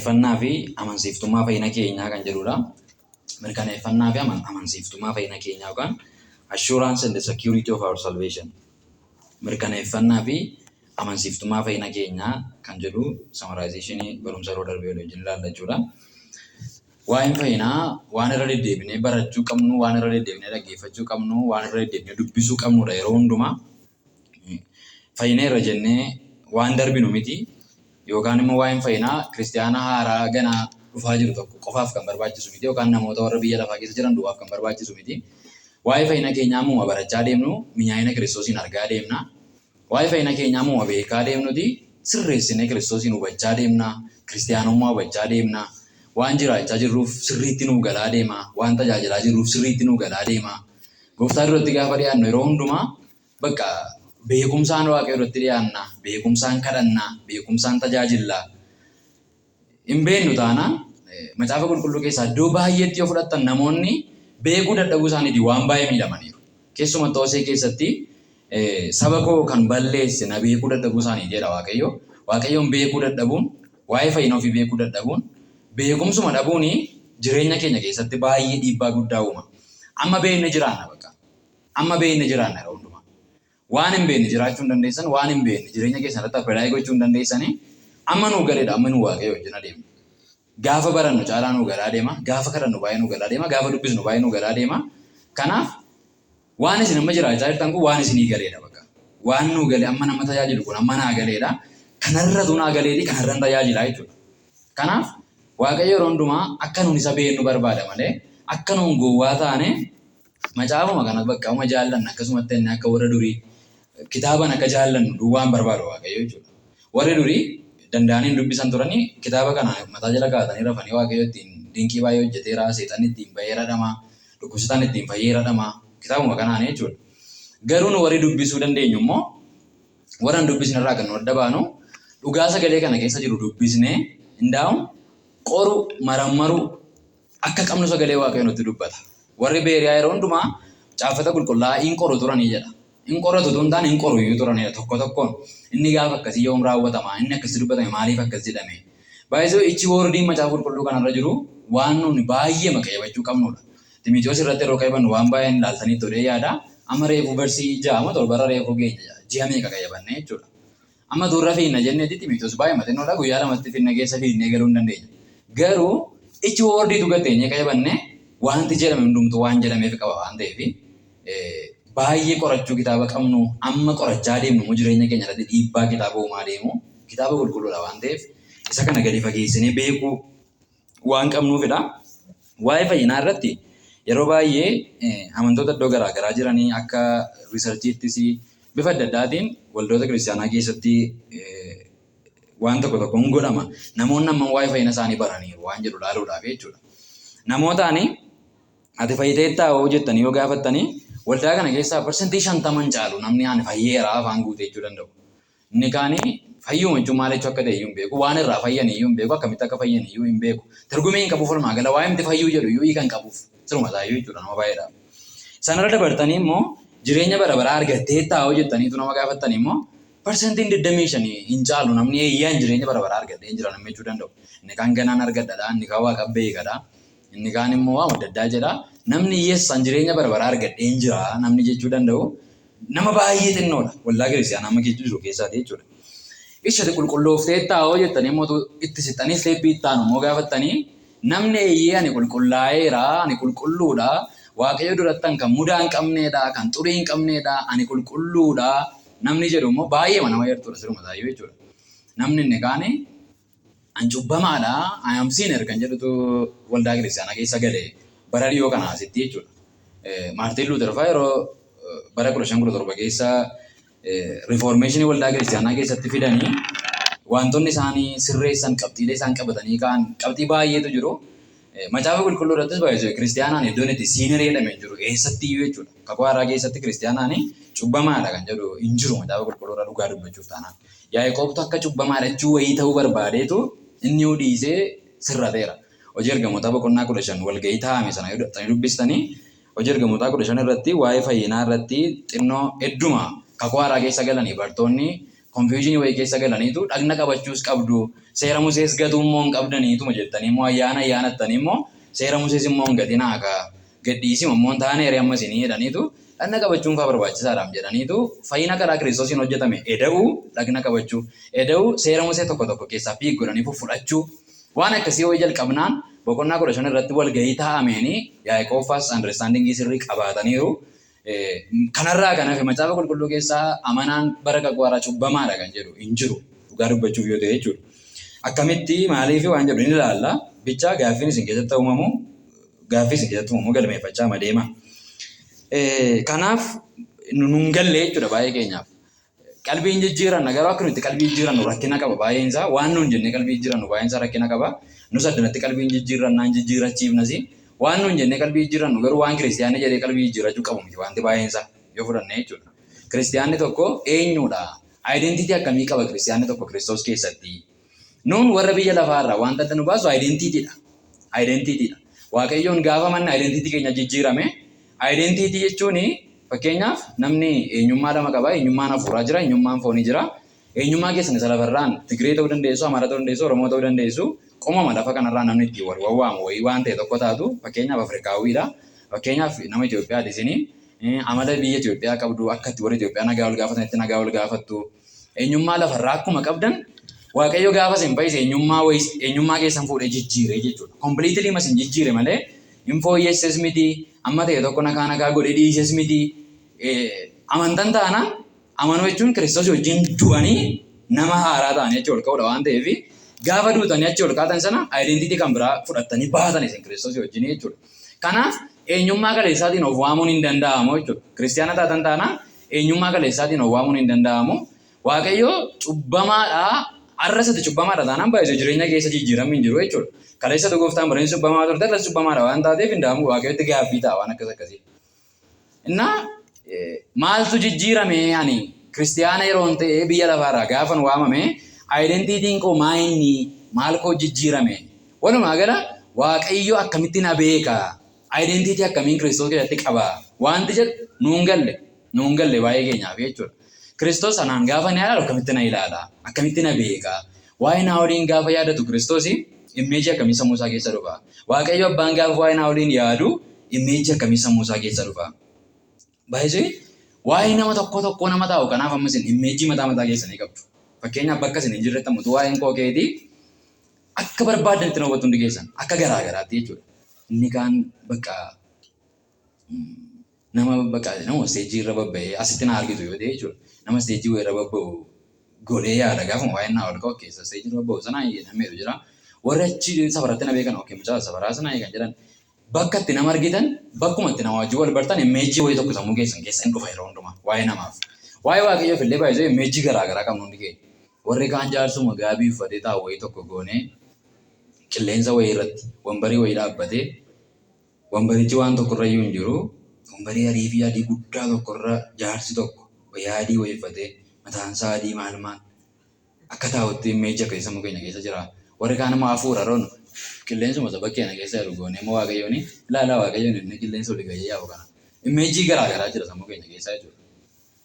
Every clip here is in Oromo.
Mirkaneeffannaa fi amansiiftummaa fayyina keenyaa kan jedhudha. Mirkaneeffannaa fi amansiiftummaa fayyina keenyaa yookaan assurance and the security of our salvation. Mirkaneeffannaa fi amansiiftummaa fayyina keenyaa kan jedhu summarization barumsa yeroo darbee walii wajjin ilaalla jechuudha. Waa'een fayyinaa waan irra deddeebinee barachuu qabnu, waan irra deddeebinee dhaggeeffachuu qabnu, waan irra deddeebinee dubbisuu qabnudha yeroo hundumaa. Fayyineerra jennee waan darbinu miti. Yookaan immoo waa'een fayyinaa kiristiyaana haaraa ganaa dhufaa jiru tokko qofaaf kan barbaachisu miti. Yookaan namoota warra biyya lafaa keessa jiran duwwaaf kan barbaachisu miti. Waa'ee fayyina keenyaa ammuma barachaa deemnu minyaa'ina Kiristoosiin argaa deemna. Waa'ee fayyina keenyaa ammuma beekaa deemnuti sirreessinee Kiristoosiin hubachaa deemna. Kiristiyaanummaa hubachaa deemna. Waan jiraachaa jirruuf sirriitti nuu galaa deema. Waan tajaajilaa jirruuf sirriitti nuu galaa deema. Gooftaa duratti gaafa dhiyaannu yeroo hundumaa bakka beekumsaan Waaqayyo duratti dhiyaanna, beekumsaan kadhanna, beekumsaan tajaajilla. Hin beeknu taanaan Macaafa Qulqulluu keessaa iddoo baay'eetti yoo fudhattan namoonni beekuu dadhabuu isaaniitiin waan baay'ee miidhamaniiru. Keessumattuu Hosee keessatti saba koo kan balleesse na beekuu dadhabuu isaaniiti jedha Waaqayyo. Waaqayyoon beekuu dadhabuun, waa'ee fayyina ofii beekuu dadhabuun, beekumsuma dhabuun jireenya keenya keessatti baay'ee dhiibbaa guddaa uuma. Amma beekne jiraanna bakka. Amma beekne jiraanna yeroo hundumaa. Waan hin beekne jiraachuu hin dandeessan, waan hin beekne jireenya keessan irratti apply gochuu hin dandeessani. Amma nuu galeedha, amma nuu Waaqayyo wajjin adeemna. Gaafa barannu caalaa nuu galaa deema, gaafa kadhannu baay'ee nuu galaa deema, gaafa dubbisnu baay'ee nuu galaa deema. Kanaaf waan isin amma jiraachaa jirtan kun waan isinii galeedha bakka. Waan nuu gale amma nama tajaajilu kun amma naa galeedha. Kanarratu naa galeeti kanarran tajaajilaa jechuudha. Kanaaf Waaqayyo yeroo hundumaa akka nuun isa beeknu barbaada malee akka nuun gowwaa taane Macaafuma kana bakka uma jaallanna akkasumatti inni akka warra durii kitaaban akka jaallannu duwwaan barbaadu Waaqayyo jechuudha. Warri durii danda'anii hin dubbisan turanii kitaaba kana mataa jala kaa'atanii rafanii Waaqayyo ittiin dinqii baay'ee hojjeteera, seexanni ittiin ba'eera dhama, dhukkubsataan ittiin fayyeera dhama, kitaabuma kanaani jechuudha. Garuu nu warri dubbisuu dandeenyu immoo warra hin dubbisne irraa kan nu adda baanu dhugaa sagalee kana keessa jiru dubbisnee indaa'u qoru marammaru akka qabnu sagalee Waaqayyo nutti dubbata. Warri Beeriyaa yeroo hundumaa caaffata qulqullaa'aa in qoru turanii jedha. In qoratu utuu hin taane in qoru iyyuu turanidha tokko tokkoon. Inni gaafa akkasii yoom raawwatama? Inni akkasitti dubbatame maaliif akkas jedhame? Baay'isoo ichi woordiin macaafa qulqulluu kanarra jiru waan nuuni baay'eema qayyabachuu qabnudha. Ximitiyoos irratti yeroo qayyabannu waan baay'een ilaaltanii todhee yaada. Amma reefuu versii 6 moo 7rra reefuu geenya ji'a meeqa qayyabanne jechuudha. Amma utuu irra fiigna jenneeti Ximitiyoos baay'eema xinnoodha guyyaa lamatti finna keessa fiignee galuu hin dandeenya. Garuu ichi woordiitu gad teenyee qayyabanne wanti jedhame hundumtuu waan jedhameef qaba waan ta'eef baay'ee qorachuu kitaaba qabnu amma qorachaa deemnu immoo jireenya keenya irratti dhiibbaa kitaaba uumaa deemu kitaaba qulqulluudha waan ta'eef isa kana gadi fageessinee beekuu waan qabnuufidha. Waa'ee fayyinaa irratti yeroo baay'ee amantoota iddoo garaa garaa jiranii akka riisarchiittis bifa adda addaatiin waldoota kiristaanaa keessatti waan tokko tokko hin godhama. Namoonni amma waa'ee fayyina isaanii baraniiru waan jedhu ilaaluudhaaf jechuudha. Namootaani ati fayyiteettaa hoo jettanii yoo gaafattanii waldaa kana keessaa 50% hin caalu namni ani fayyeera afaan guutee jechuu danda'u. Inni kaani fayyuma jechuun maal jechuu akka ta'e iyyuu hin beeku. Waan irraa fayyan iyyuu hin beeku. Akkamitti akka fayyan iyyuu hin beeku. Targumii hin qabuuf walumaa gala waa'ee miti fayyuu jedhu iyyuu hiika hin qabuuf. Siruma isaa iyyuu jechuudha nama baay'eedhaaf. Sanarra dabartanii immoo jireenya bara baraa argatteettaa hoo jettaniitu nama gaafattan immoo 25% hin caalu namni eeyyaan jireenya bara baraa argadhee hin jira namni jechuu danda'u. Inni kaan ganaan argadhadha, inni kaan waaqa beekadha, inni kaan immoo waan adda addaa jedha. Namni yes an jireenya bara baraa argadhee hin jira namni jechuu danda'u nama baay'ee xinnoodha. Waldaa kiristiyaanaa amma keessa jiru keessaati jechuudha. Ishati qulqulloofteettaa hoo jettanii immoo itti siqxanii isteeppii itti aanu immoo gaafattanii namni eeyyee ani qulqullaa'eera, ani qulqulluudha, Waaqayyo duratti an kan mudaa hin qabneedha, kan xurii hin qabneedha, ani qulqulluudha namni jedhu immoo baay'eema nama yartuudha siruma isaayyuu jechuudha. Namni inni kaani an cubbamaadha, I am sinner kan jedhutu waldaa kiristiyaanaa keessa gale bara dhiyoo kana asitti jechuudha. Maartiin Luuter fa'aa yeroo bara 1517 keessa riiformeeshinii waldaa kiristiyaanaa keessatti fidanii wantoonni isaanii sirreessan qabxiilee isaan qabatanii ka'an qabxii baay'eetu jiru. Macaafa qulqulluu irrattis baay'ee kiristiyaanaan iddoon itti sinner jedhame hin jiru eessatti iyyuu jechuudha. Kakuu haaraa keessatti kiristiyaanaan cubbamaadha kan jedhu hin jiru macaafa qulqulluu irra dhugaa dubbachuuf taanaan. Yaaqoobtu akka cubbamaadha jechuu wayii ta'uu barbaadeetu inni dhiisee sirrateera. Hojii Ergamootaa boqonnaa 15 walgahii taa'ame sana yoo dhaqxanii dubbistanii Hojii Ergamootaa 15 irratti waa'ee fayyinaa irratti xinnoo hedduma kakuu haaraa keessa galanii bartoonni Confusion wayii keessa galaniitu dhagna qabachuus qabdu, seera Musees gatuu immoo hin qabdaniituma jettanii immoo ayyaana ayyaanattanii immoo seera Musees immoo hin gatinaa ka gadhiisima immoo hin taaneere amma isinii jedhaniitu dhagna qabachuun faa barbaachisaadhaam jedhaniitu fayyina karaa Kiristoosiin hojjetame eda'uu dhagna qabachuu, eda'uu seera Musee tokko tokko keessaa piik godhanii fudhachuu waan akkasii wayii jalqabnaan boqonnaa 15 irratti wal gahii taa'ameeni Yaaqoob faas understanding sirrii qabaataniiru. Kanarraa kan hafe Macaafa Qulqulluu keessaa amanaan bara kakuu haaraa cubbamaadha kan jedhu hin jiru. Dhugaa dubbachuuf yoo ta'e jechuudha. Akkamitti maaliif waan jedhu ni ilaalla. Bichaa gaaffiin isin keessatti uumamu gaaffii isin keessatti uumamu galmeeffachaa deema. Kanaaf nun galle jechuudha baay'ee keenyaaf. Qalbii hin jijjiiranna garuu akka nuti qalbii jijjiirannu rakkina qaba baay'een isaa waan nuun jennee qalbii jijjiirannu baay'een isaa rakkina qaba. Nus addanatti qalbii hin jijjiirrannaa hin jijjiirrachiifnasi. Waan nuun jennee qalbii jijjiirannu garuu waan kiristiyaanni jedhee qalbii jijjiirrachuu qabu miti wanti baay'een isaa yoo fudhanne jechuudha. Kiristiyaanni tokko eenyudha? Identity akkamii qaba kiristiyaanni tokko Kiristoos keessatti? Nuun warra biyya lafaa irraa wanta adda nu baasu identity dha. Identity dha. Waaqayyoon gaafa manni identity keenya jijjiirame, identity jechuun fakkeenyaaf namni eenyummaa lama qaba. Eenyummaan hafuuraa jira, eenyummaan foonii jira. Eenyummaa keessan isa lafarraan Tigree ta'uu dandeessu, Amaara ta'uu dandeessu, Oromoo ta'uu dandeessu. Qomama lafa kanarraa namni ittiin wal wawwaamu wayii waan ta'e tokko taatu, fakkeenyaaf Afrikaawwiidha. Fakkeenyaaf nama Itoophiyaati isinii. Amala biyya Itoophiyaa qabdu, akka itti warri Itoophiyaa nagaa wal gaafatanitti nagaa wal gaafattu. Eenyummaa lafarraa akkuma qabdan Waaqayyo gaafa isin fayyise eenyummaa wayii eenyummaa keessan fuudhee jijjiire jechuudha. Completely mas hin jijjiire malee hin fooyyesses miti, amma ta'e tokko nakaa nakaa godhee dhiises miti. Amantan taanaan amanuu jechuun Kiristoos wajjin du'anii nama haaraa ta'anii achi ol ka'uudha waan ta'eef gaafa duutanii achi ol kaatan sana identity kan biraa fudhattanii baatan isin Kiristoos wajjin jechuudha. Kanaaf eenyummaa kaleessaatiin of waamuun hin danda'amu jechuudha. Kiristiyaana taatan taanaan eenyummaa kaleessaatiin of waamuun hin danda'amu. Waaqayyo cubbamaadha, har'as ati cubbamaadha taanaan baay'isuu jireenya keessa jijjiiramni hin jiru jechuudha. Kaleessa gooftaan bareensi cubbamaa turte, har'as cubbamaadha waan taateef hin da'amu, Waaqayyotti gaaffii ta'a waan akkas akkasii. Innaa maaltu jijjiirame? Ani kiristiyaana yeroon ta'e biyya lafaarraa gaafan waamame identityn koo maa inni maal koo jijjiirame? Walumaa gala Waaqayyo akkamitti na beeka? Identity akkamiin Kiristoos keessatti qaba? Wanti jedhu nuun galle baay'ee keenyaaf jechuudha. Kiristoos anaan gaafa na ilaalu akkamitti na ilaala? Akkamitti na beeka? Waa'ee naa waliin gaafa yaadatu Kiristoos image akkamii sammuu isaa keessa dhufa? Waaqayyo abbaan gaafa waa'ee naa waliin yaadu image akkamii sammuu isaa keessa dhufa? Baay'isee waa'ee nama tokko tokkoo nama taa'u kanaaf amma isin image mataa mataa keessanii qabdu. Fakkeenyaaf bakka isin hin jirretti ammoo waa'een koo keetii akka barbaadanitti na hubattu hundi keessan akka garaa garaatti jechuudha. Inni kaan bakka nama bakka nama stage irra babba'ee asitti na argitu yoo ta'e jechuudha. Nama stage wayii irra babba'u godhee yaada gaafuma waa'een naa ol ka'u keessa stage irra babba'u sana namni jira. Warri achi safaratti na beekan, okay, mucaa safaraa sana kan jedhan bakka itti nama argitan, bakkuma itti nama wajjin wal bartan image wayii tokko sammuu keessan keessa hin dhufa yeroo hundumaa waa'ee namaaf. Waa'ee Waaqayyoof illee baay'isee image garaa garaa qabnu hundi keenya. Warri kaan jaarsuma gaabii uffatee taa'u wayii tokko goonee qilleensa wayii irratti wambarii wayii dhaabbatee wambarichi waan tokko irra iyyuu hin jiru. Wambarii adii fi adii guddaa tokko irra jaarsi tokko wayyaa adii wayii uffatee mataan isaa adii maal maal akka taa'utti image akkasii sammuu keenya keessa jira. Warri kaan immoo hafuura roon qilleensuma isa bakkeena keessa jiru goonee immoo Waaqayyoon ilaalaa Waaqayyoon inni qilleensa olii gahee yaa'u kana. Image garaa garaa jira sammuu keenya keessa jechuudha.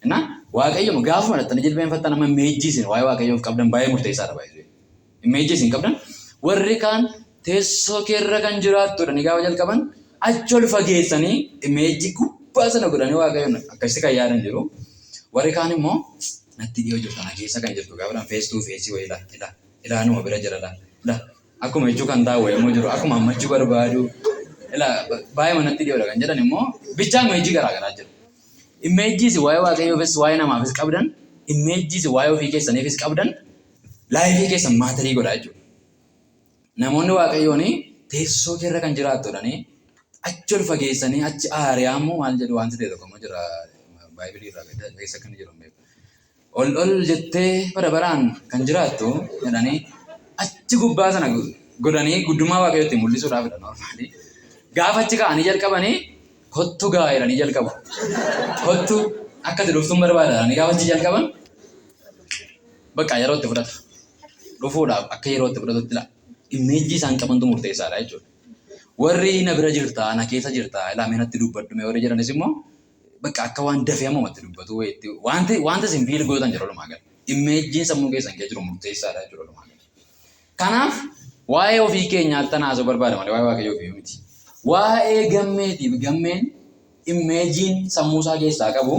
Innaa Waaqayyo gaafuma dhattanii jilbeenfattan amma image isin waa'ee Waaqayyoof qabdan baay'ee murteessaadha baay'ee. Image isin qabdan warri kaan teessoo keerra kan jiraattudha ni gaafa jalqaban achi ol fageessanii image gubbaa sana godhanii Waaqayyoon akkasitti kan yaadan jiru. Warri kaan immoo natti dhiyoo jirtu na keessa kan jirtu gaafa face to face wayii ilaa ilaa ilaanuma bira jira ilaa ilaa akkuma jechuu kan taa'u wayii immoo jiru akkuma ammachuu barbaadu ilaa baay'ee natti dhiyoodha kan jedhan immoo bichaa image garaa garaa jiru. Images waa'ee Waaqayyoofis waa'ee namaafis qabdan, images waa'ee ofii keessaniifis qabdan life keessan matter godha jechuudha. Namoonni Waaqayyoon teessoo keerra kan jiraattu jedhanii achi ol fageessanii achi aariyaa immoo maal jedhu wanti ta'e tokko immoo jira Bible irraa keessa kan jiru hin beeku. Ol ol jettee bara baraan kan jiraattu jedhanii achi gubbaa sana godhanii guddummaa Waaqayyootti mul'isuudhaafidha normally. Gaafa achi ka'anii jalqabanii kottu gaa jedhanii jalqabu. Kottu akka itti dhuftuun barbaada jedhanii gaafa achi jalqaban bakka yeroo itti fudhata. Dhufuudhaaf akka yeroo itti fudhatutti la. Image isaan qabantu murteessaadha jechuudha. Warri na bira jirtaa, na keessa jirtaa, ilaa mee natti dubbadhu mee warri jedhanis immoo bakka akka waan dafee ammumatti dubbatu wayiitti wanti wanta isin feel gootan jira walumaa gala. Imageiin sammuu keessan keessa jiru murteessaadha jechuudha walumaa gala. Kanaaf waa'ee ofii keenyaatti tan haasa'uu barbaada malee waa'ee Waaqayyoo ofii miti. Waa'ee Gammeetiif Gammeen imageiin sammuu isaa keessaa qabu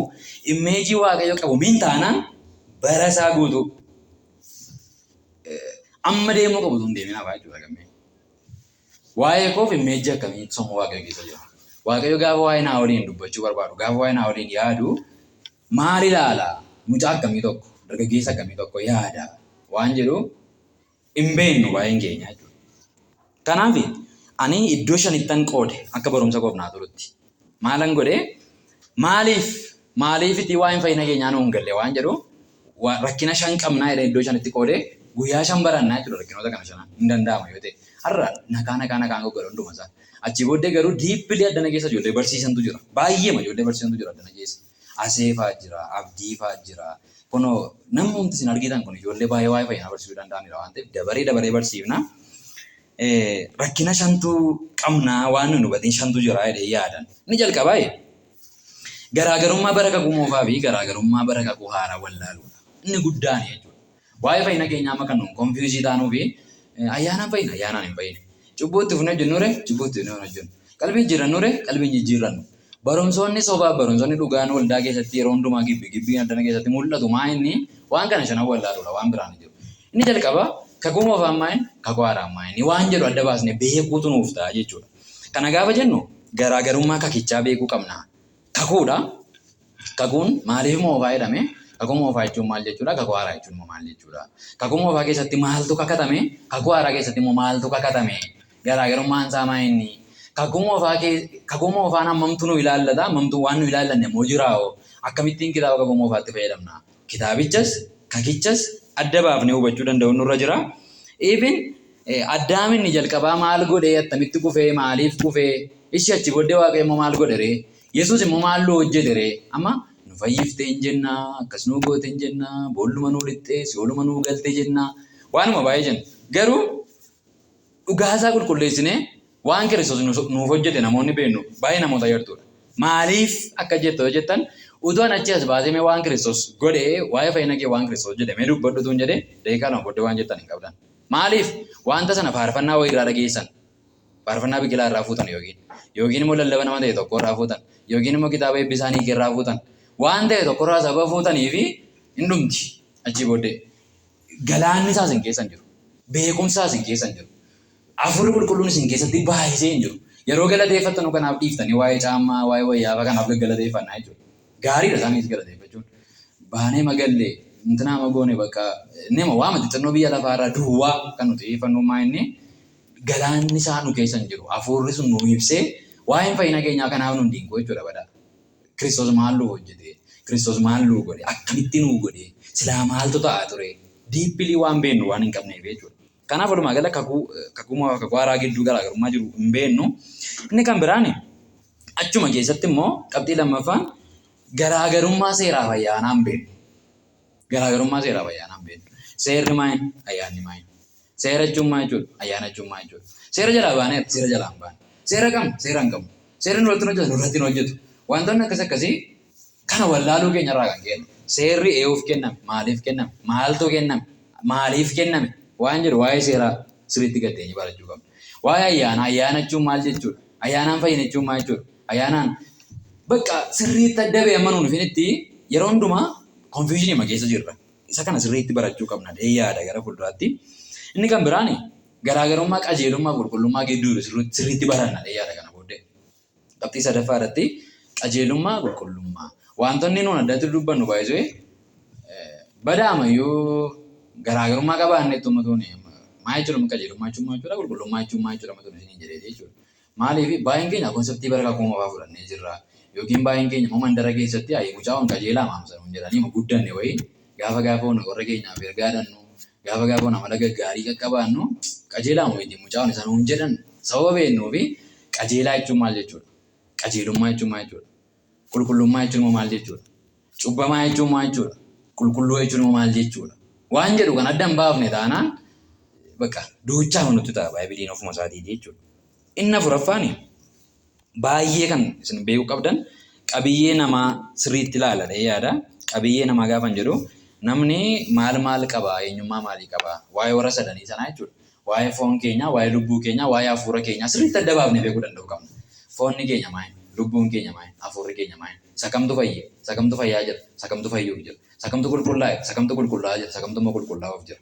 image Waaqayyo qabu min taanaan bara isaa guutuu amma deemuu qabu tun deemin hafaa jechuudha Gammeen. Waa'ee koof image akkamiitu sammuu Waaqayyo keessa jira? Waaqayyo gaafa waa'ee naa waliin dubbachuu barbaadu, gaafa waa'ee naa waliin yaadu maal ilaala? Mucaa akkamii tokko, dargaggeessa akkamii tokko yaada waan jedhu hin beeknu baay'een keenya jechuudha. Kanaaf ani iddoo shanittan qoode akka barumsa koof naa tolutti. Maalan godhe? Maaliif itti waa'een fayyina keenyaa nuu hin galle waan jedhu, rakkina shan qabnaa jedhee iddoo shanitti qoode, guyyaa 5 barannaa jechuudha rakkinoota kana shanan hin danda'ama yoo ta'e. Har'a nakaa nakaa nakaan goggola hunduma isaa. Achii booddee garuu deeply addana keessa ijoollee barsiisantu jira. Baay'eema ijoollee barsiisantu jira addana keessa. Aseefaa jira, Abdiifaa jira. Kunoo namni hundi isin argitan kun ijoollee baay'ee waa'ee fayyinaa barsiisuu danda'anidha waan ta'eef dabaree dabaree barsiifna. Rakkina shantu qabnaa, waan nuyi hubatiin shantu jira jedhee yaadan. Inni jalqabaa garaagarummaa bara kakuu moofaa fi garaagarummaa bara kakuu haaraa wallaaluudha. Inni guddaan jechuudha. Waa'ee fayyina keenyaa amma kan nuun confuse taanuu fi ayyaanaan fayyina, ayyaanaan hin fayyine. Cubbuu itti fufnee hojjennure, cubbuu itti fufnee hojjennu. Qalbii jijjiirrannure, qalbii hin jijjiirrannu. Barumsoonni sobaa, barumsoonni dhugaan waldaa keessatti yeroo hundumaa gibbi gibbiin addana keessatti mul'atu maa inni waan kana shanan wallaaluudha, waan biraan hin jiru. Inni jalqaba kakuu moofaan maa inni, kakuu haaraan maa inni waan jedhu adda baasnee beekuutu nuuf ta'a jechuudha. Kana gaafa jennu garaagarummaa kakichaa beekuu qabna. Kakuudha. Kakuun maaliif moofaa jedhame? Kakuu moofaa jechuun maal jechuudha? Kakuu haaraa jechuun immoo maal jechuudha? Kakuu moofaa keessatti maaltu kakatame? Kakuu haaraa keessatti immoo maaltu kakatame? Garaagarummaan isaa maa inni? Kakuu moofaan hammamtu nu ilaallata? Hammamtu waan nu ilaallanne immoo jiraa'oo? Akkamittiin kitaaba kakuu moofaatti fayyadamna? Kitaabichas kakichas adda baafnee hubachuu danda'uun nurra jira. Even Addaam inni jalqabaa maal godhee, attamitti kufee, maaliif kufee? Ishi achi booddee Waaqayyo immoo maal godhe ree? Yesuus immoo maal nu hojjete ree? Amma nu fayyifte hin jenna, akkas nu goote hin jenna, boolluma nu lixxee, si'ooluma nu galte jenna, waanuma baay'ee jenna. Garuu dhugaasaa qulqulleessinee waan Kiristoos nuuf hojjete namoonni beeknu baay'ee namoota yartuudha. Maaliif akka jettu yoo jettan, utuu an achi as baasee mee waan Kiristoos godhe, waa'ee fayyina kee waan Kiristoos hojjete mee dubbadhu utuun jedhee, daqiiqaa 2 booddee waan jettan hin qabdan. Maaliif? Wanta sana faarfannaa wayii irraa dhageessan. Faarfannaa Biqilaa irraa fuutan yookiin immoo lallaba nama ta'e tokko irraa fuutan yookiin immoo kitaaba Eebbisaa Niikee irraa fuutan. Waan ta'e tokko irraa sababa fuutanii fi hin dhumti achii booddee. Galaanni isaas hin keessa hin jiru. Beekumsi isaas hin keessa hin jiru. Hafuurri Qulqulluun isin keessatti baay'isee hin jiru. Yeroo galateeffattanu kanaaf dhiiftanii waa'ee caammaa, waa'ee wayyaa kanaaf gaggalateeffannaa jechuudha. Gaariidha isaanis galateeffachuun. Baanee magallee, intinaa magoone, bakka nama waama xixinnoo biyya lafaarraa duwwaa kan nuti xiyyeeffannu maa inni galaanni isaa nu keessa hin jiru. Hafuurri sun nu ibsee waa'een fayyina keenyaa kanaaf nu hin dinqu jechuudha badaa. Kiristoos maal nu hojjete? Kiristoos maal nu godhe? Akkamitti nu godhe? Silaa maaltu ta'a ture? Deeply waan beeknu waan hin qabneef jechuudha. Kanaaf walumaa gala kakuu kakuu moofaa kakuu haaraa gidduu garaagarummaa jiru hin beeknu. Inni kan biraan achuma keessatti immoo qabxii lammaffaan garaagarummaa seeraaf ayyaanaa hin beeknu. Garaagarummaa seeraaf ayyaanaa hin beeknu. Seerri maal? Ayyaanni maal? Seera jechuun maal jechuudha? Ayyaana jechuun maal jechuudha? Seera jalaa baaneera, seera jalaa hin baane. Seera qabna, seera hin qabnu. Seerri nurratti hin hojjetu, nurratti hin hojjetu. Wantoonni akkas akkasii kana wallaaluu keenya irraa kan ka'edha. Seerri eenyuuf kenname? Maaliif kenname? Maaltu kenname? Maaliif kenname? Waan jedhu waa'ee seeraa sirriitti gad teenyee barachuu qabna. Waa'ee ayyaanaa, ayyaana jechuun maal jechuudha? Ayyaanaan fayyina jechuun maal jechuudha? Ayyaanaan bakka sirriitti adda ba'e amma nuun dhufinitti yeroo hundumaa confusion keessa jirra. Isa kana sirriitti barachuu qabna yaada gara fuulduraatti. Inni kan biraan garaagarummaa qajeelummaa fi qulqullummaa gidduu jiru sirriitti baranna yaada kana booddee. Qabxii sadaffaa irratti qajeelummaa, qulqullummaa. Wantoonni nuun addatti dubbannu baay'isee badaamayyuu garaagarummaa qabaanne itti maal jechuudha? Qajeelummaa jechuun maal jechuudha? Qulqullummaa jechuun maal jechuudha? Matuun isiniin jedhee jechuudha. Maaliif baay'een keenya concept bara kakuu moofaa fudhannee jirra. Yookiin baay'een keenya immoo mandara keessatti ayi mucaa on qajeelaa maamsa nuun jedhanii guddanne wayii, gaafa gaafa ona warra keenyaaf ergaa dhannu, gaafa gaafa ona amala gaggaarii qaqqabaannu, qajeelaa miti mucaa on isa nuun jedhan sababa beeknuu fi qajeelaa jechuun maal jechuudha? Qajeelummaa jechuun maal jechuudha? Qulqullummaa jechuun immoo maal jechuudha? Cubbamaa jechuun maal jechuudha? Qulqulluu jechuun immoo maal jechuudha? Waan jedhu kan adda hin baafne taanaan bakka duuchaa nutti ta'a baay'ee ofuma isaatii jechuudha. Inni afuraffaan baay'ee kan isin beekuu qabdan qabiyyee namaa sirriitti ilaaladha yaada. Qabiyyee namaa gaafan jedhu Namni maal maal qaba? Eenyummaa maalii qaba? Waa'ee warra sadanii sanaa jechuudha. Waa'ee foon keenyaa, waa'ee lubbuu keenyaa, waa'ee hafuura keenyaa sirriitti adda baafnee beekuu danda'uu qabna. Foonni keenya maali? Lubbuun keenya maali? Hafuurri keenya maali? Isa kamtu fayye? Isa kamtu fayyaa jira? Isa kamtu fayyuuf jira? Isa kamtu qulqullaa'e? Isa kamtu qulqullaa'aa jira? Isa kamtu immoo qulqullaa'uuf jira?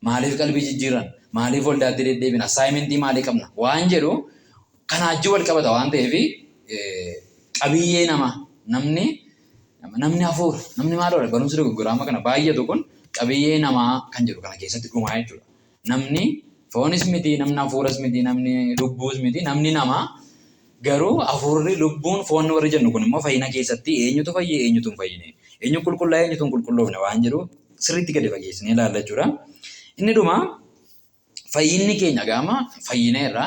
Maaliif qalbii jijjiirran? Maaliif waldaatti deddeebina? Assignmentii maalii qabna? Waan jedhu kana wajjin wal qabata waan ta'eef, qabiyyee namaa, namni hafuura, namni maal oole, barumsi dogoggoraa amma kana baay'atu kun qabiyyee namaa kan jedhu kana keessatti dhumaa jechuudha. Namni foonis miti, namni hafuuras miti, namni lubbuus miti, namni namaa garuu hafuurri, lubbuun, foonni warri jennu kun immoo fayyina keessatti eenyutu fayye, eenyutu hin fayyine, eenyu qulqullaa'e, eenyutu hin qulqulloofne waan jedhu sirriitti gadi fageessinee ilaalla jechuudha. Inni dhuma, fayyinni keenya gaama fayyineerra,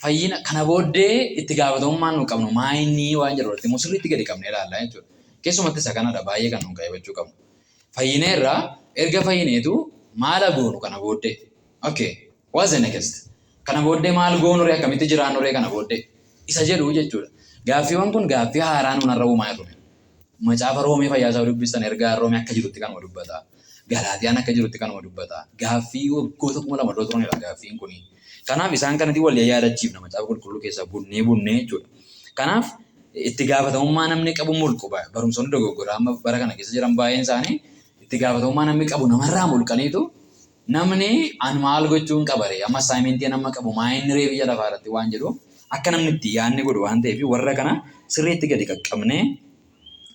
fayyina kana booddee itti gaafatamummaan nu qabnu maayinni waan jedhu irratti immoo sirriitti gadi qabnee ilaalla jechuudha. Keessumatti isa kanadha baay'ee kan nu qayyabachuu qabnu. Fayyineerra, erga fayyineetu maal goonu kana booddee? Okay, what's the next? Kana booddee maal goonu ree, akkamitti jiraannu ree kana booddee? Isa jedhu jechuudha. Gaaffiiwwan kun gaaffii haaraa nuun har'a uumaa jiru. Macaafa Roomee fayyaa isaa dubbistan, ergaa Roomee akka jirutti kanuma dubbata. Galaatiyaan akka jirutti kanuma dubbata. Gaaffii waggoota 2000 dura turanidha gaaffiin kuni. Kanaaf isaan kanatti wal yaadachiifna macaafa qulqulluu keessaa bunnee bunnee jechuudha. Kanaaf itti gaafatamummaa namni qabu mulqu, barumsoonni dogoggoraa amma bara kana keessa jiran baay'een isaanii itti gaafatamummaa namni qabu namarraa mulqaniitu, namni an maal gochuun qabaree, amma assignmentii nama qabu maa inni ree biyya lafaa irratti waan jedhu akka namni itti yaadni godhu waan ta'eef, warra kana sirriitti gadi qaqqabnee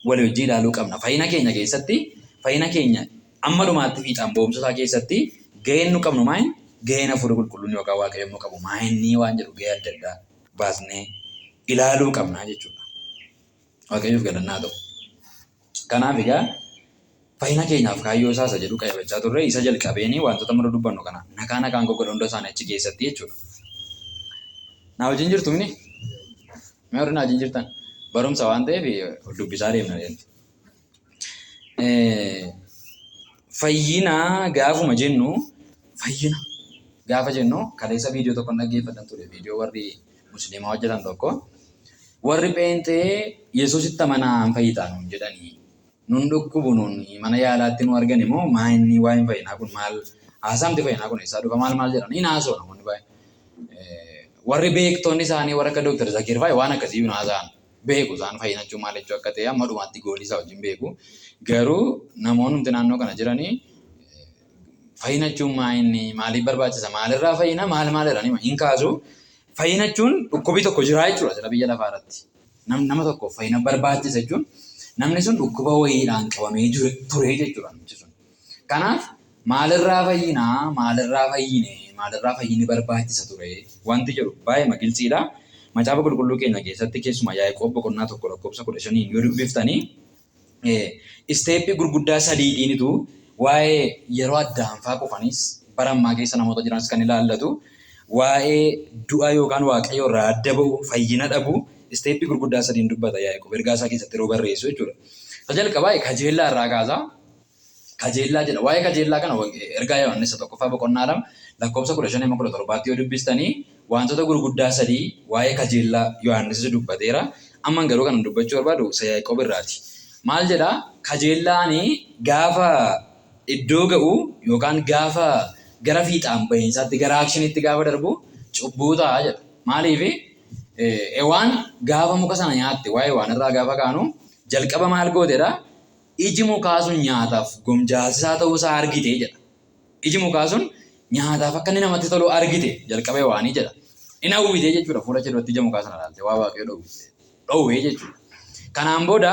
walii wajjin ilaaluu qabna. Fayyina keenya keessatti, fayyina keenya amma dhumaatti fiixaan ba'umsa isaa keessatti gaheen nu qabnu maal, gaheen hafuura qulqulluun yookaan Waaqayyo immoo qabu maa inni waan jedhu gahee adda addaa baasnee ilaaluu qabna jechuudha. Waaqayyoof galannaa ta'u. Kanaaf egaa fayyina keenyaaf kaayyoo isaa isa jedhu qayyabachaa turre. Isa jalqabeeni wantoota mara dubbannu kana nakaa nakaan goggodha hunda isaanii achi keessatti jechuudha. Na wajjin jirtu mini? Mee warri na wajjin jirtan, barumsa waan ta'eef dubbisaa deemna deemtu. Fayyina gaafuma jennu, fayyina gaafa jennu, kaleessa viidiyoo tokko dhaggeeffatan ture, viidiyoo warri musliimaa hojjetan tokko, warri pheenxee Yesuusitti amanaa hin fayyitaa nuun jedhanii, nun dhukkubu, nuun mana yaalaatti nu argan immoo maa inni waa'een fayyinaa kun maal, haasaamti fayyinaa kun eessaa dhufa, maal maal jedhan hin haasa'u namoonni baay'een. Warri beektonni isaanii warra akka Dooktar Zakir fa'i waan akkasii hin haasa'an, beeku isaan fayyina jechuun maal jechuu akka ta'e amma dhumaatti goolii isaa wajjin beeku. Garuu namoonni naannoo kana jiranii fayyina jechuun maa inni, maaliif barbaachisa, maalirraa fayyina, maal maal jedhanii hin kaasu. Fayyina jechuun dhukkubi tokko jira jechuudha sila biyya lafaa irratti. Nama tokko fayyina barbaachisa jechuun namni sun dhukkuba wayiidhaan qabamee ture jechuudha namichi sun. Kanaaf maalirraa fayyinaa, maalirraa fayyine, maalirraa fayyinni barbaachisa ture wanti jedhu baay'ee giltsiidha. Macaafa qulqulluu keenya keessatti keessumaa Yaaqoob boqonnaa 1 lakkoofsa 15 yoo dubbiftanii, steppii gurguddaa sadiitiinitu waa'ee yeroo addaanfaa qofanis bara ammaa keessa namoota jiranis kan ilaallatu, waa'ee du'a yookaan Waaqayyo irraa adda ba'u, fayyina dhabu, steppii gurguddaa sadiin dubbata Yaaqoob ergaa isaa keessatti yeroo barreessu jechuudha. Isa jalqabaa kajeellaa irraa kaasaa. Kajeellaa jedha. Waa'ee kajeellaa kana ergaa Yohaannis isa tokkoffaa boqonnaa 2 lakkoofsa 15 hamma 17tti yoo dubbistanii, wantoota gurguddaa sadii waa'ee kajeellaa Yohaannis dubbateera. Amman garuu kanan dubbachuu barbaadu isa Yaaqoob irraati. Maal jedhaa? Kajeellaani gaafa iddoo ga'u yookaan gaafa gara fiixaan bahiinsaatti, gara actionitti gaafa darbu cubbuu ta'a jedha. Maaliif? Ewaan gaafa muka sana nyaatte, waa'ee waan irraa gaafa kaanu, jalqaba maal gootedha? Iji mukaa sun nyaataaf gomjaasisaa ta'uu isaa argite jedha. Iji mukaa sun nyaataaf akka inni namatti tolu argite jalqaba Hewaanii jedha. In hawwite jechuudha, fuula ishee duratti ija mukaa sana ilaalte waa Waaqayyo dhowwee jechuudha. Kanaan booda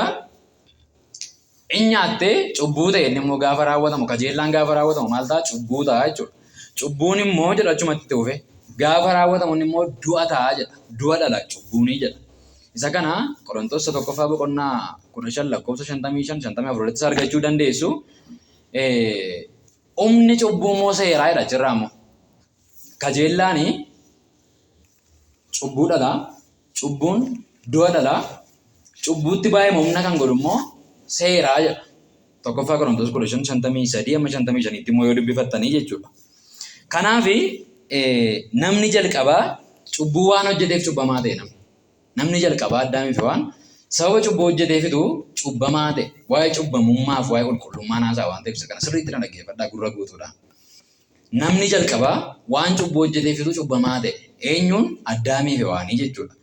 in nyaatte, cubbuu ta'e. Inni immoo gaafa raawwatamu, kajeellaan gaafa raawwatamu maal ta'a? Cubbuu ta'a jechuudha. Cubbuun immoo jedha achumatti itti fufe, gaafa raawwatamu inni immoo du'a ta'a jedha. Du'a dhala cubbuunii jedha. Isa kana Qorontos isa tokkoffaa boqonnaa 15 lakkoofsa 55, 54 irrattis argachuu dandeessu. Humni cubbuu immoo seeraa jedha achirraa immoo. Kajeellaani cubbuu dhala, cubbuun du'a dhala, cubbuutti baay'ee humna kan godhu immoo seeraa jedha. Tokkoffaa Qorontos 15 53 amma 55tti immoo yoo dubbifattanii jechuudha. Kanaaf namni jalqabaa cubbuu waan hojjeteef cubbamaa ta'e namni. Namni jalqabaa Addaamii fi Hewaan Sababa cubbuu hojjeteefitu cubbamaa ta'e. Waa'ee cubbamummaaf waa'ee qulqullummaa naasaa waan ta'eef isa kana sirriitti na dhaggeeffadhaa gurra guutuudhaan. Namni jalqabaa waan cubbuu hojjeteefitu cubbamaa ta'e. Eenyuun? Addaamii fi Hewaanii jechuudha.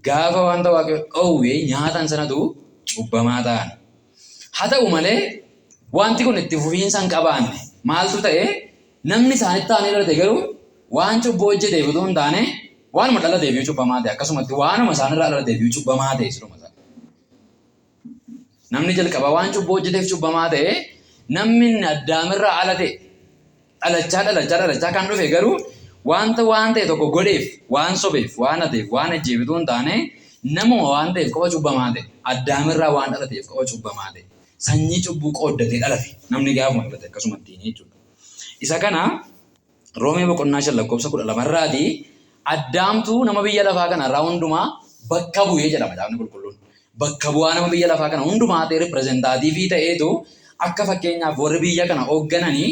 Gaafa wanta Waaqayyo dhoowwe nyaatan sanatu cubbamaa ta'an. Haa ta'u malee wanti kun itti fufiinsa hin qabaanne. Maaltu ta'e? Namni isaanitti aanee dhalate garuu waan cubbuu hojjeteef utuu hin taane waanuma dhalateef iyyuu cubbamaa ta'e. Akkasumatti waanuma isaanirraa dhalateef iyyuu cubbamaa ta'e siluma isaa. Namni jalqabaa waan cubbuu hojjeteef cubbamaa ta'e, namni inni Addaamirraa ala ta'e dhalachaa dhalachaa dhalachaa kan dhufe garuu wanta waan ta'e tokko godheef, waan sobeef, waan hateef, waan ajjeef utuu hin taane namuma waan ta'eef qofa cubbamaa ta'e. Addaamirraa waan dhalateef qofa cubbamaa ta'e. Sanyii cubbuu qooddatee dhalate. Namni gaafuma dhalate akkasumatti jechuudha. Isa kana Roomee boqonnaa 5 lakkoofsa 12 irraatii Addaamtu nama biyya lafaa kana irraa hundumaa bakka bu'ee jedha Macaafni Qulqulluun. Bakka bu'aa nama biyya lafaa kana hundumaa ta'ee ripireezentaatiivii ta'eetu akka fakkeenyaaf warri biyya kana hooggananii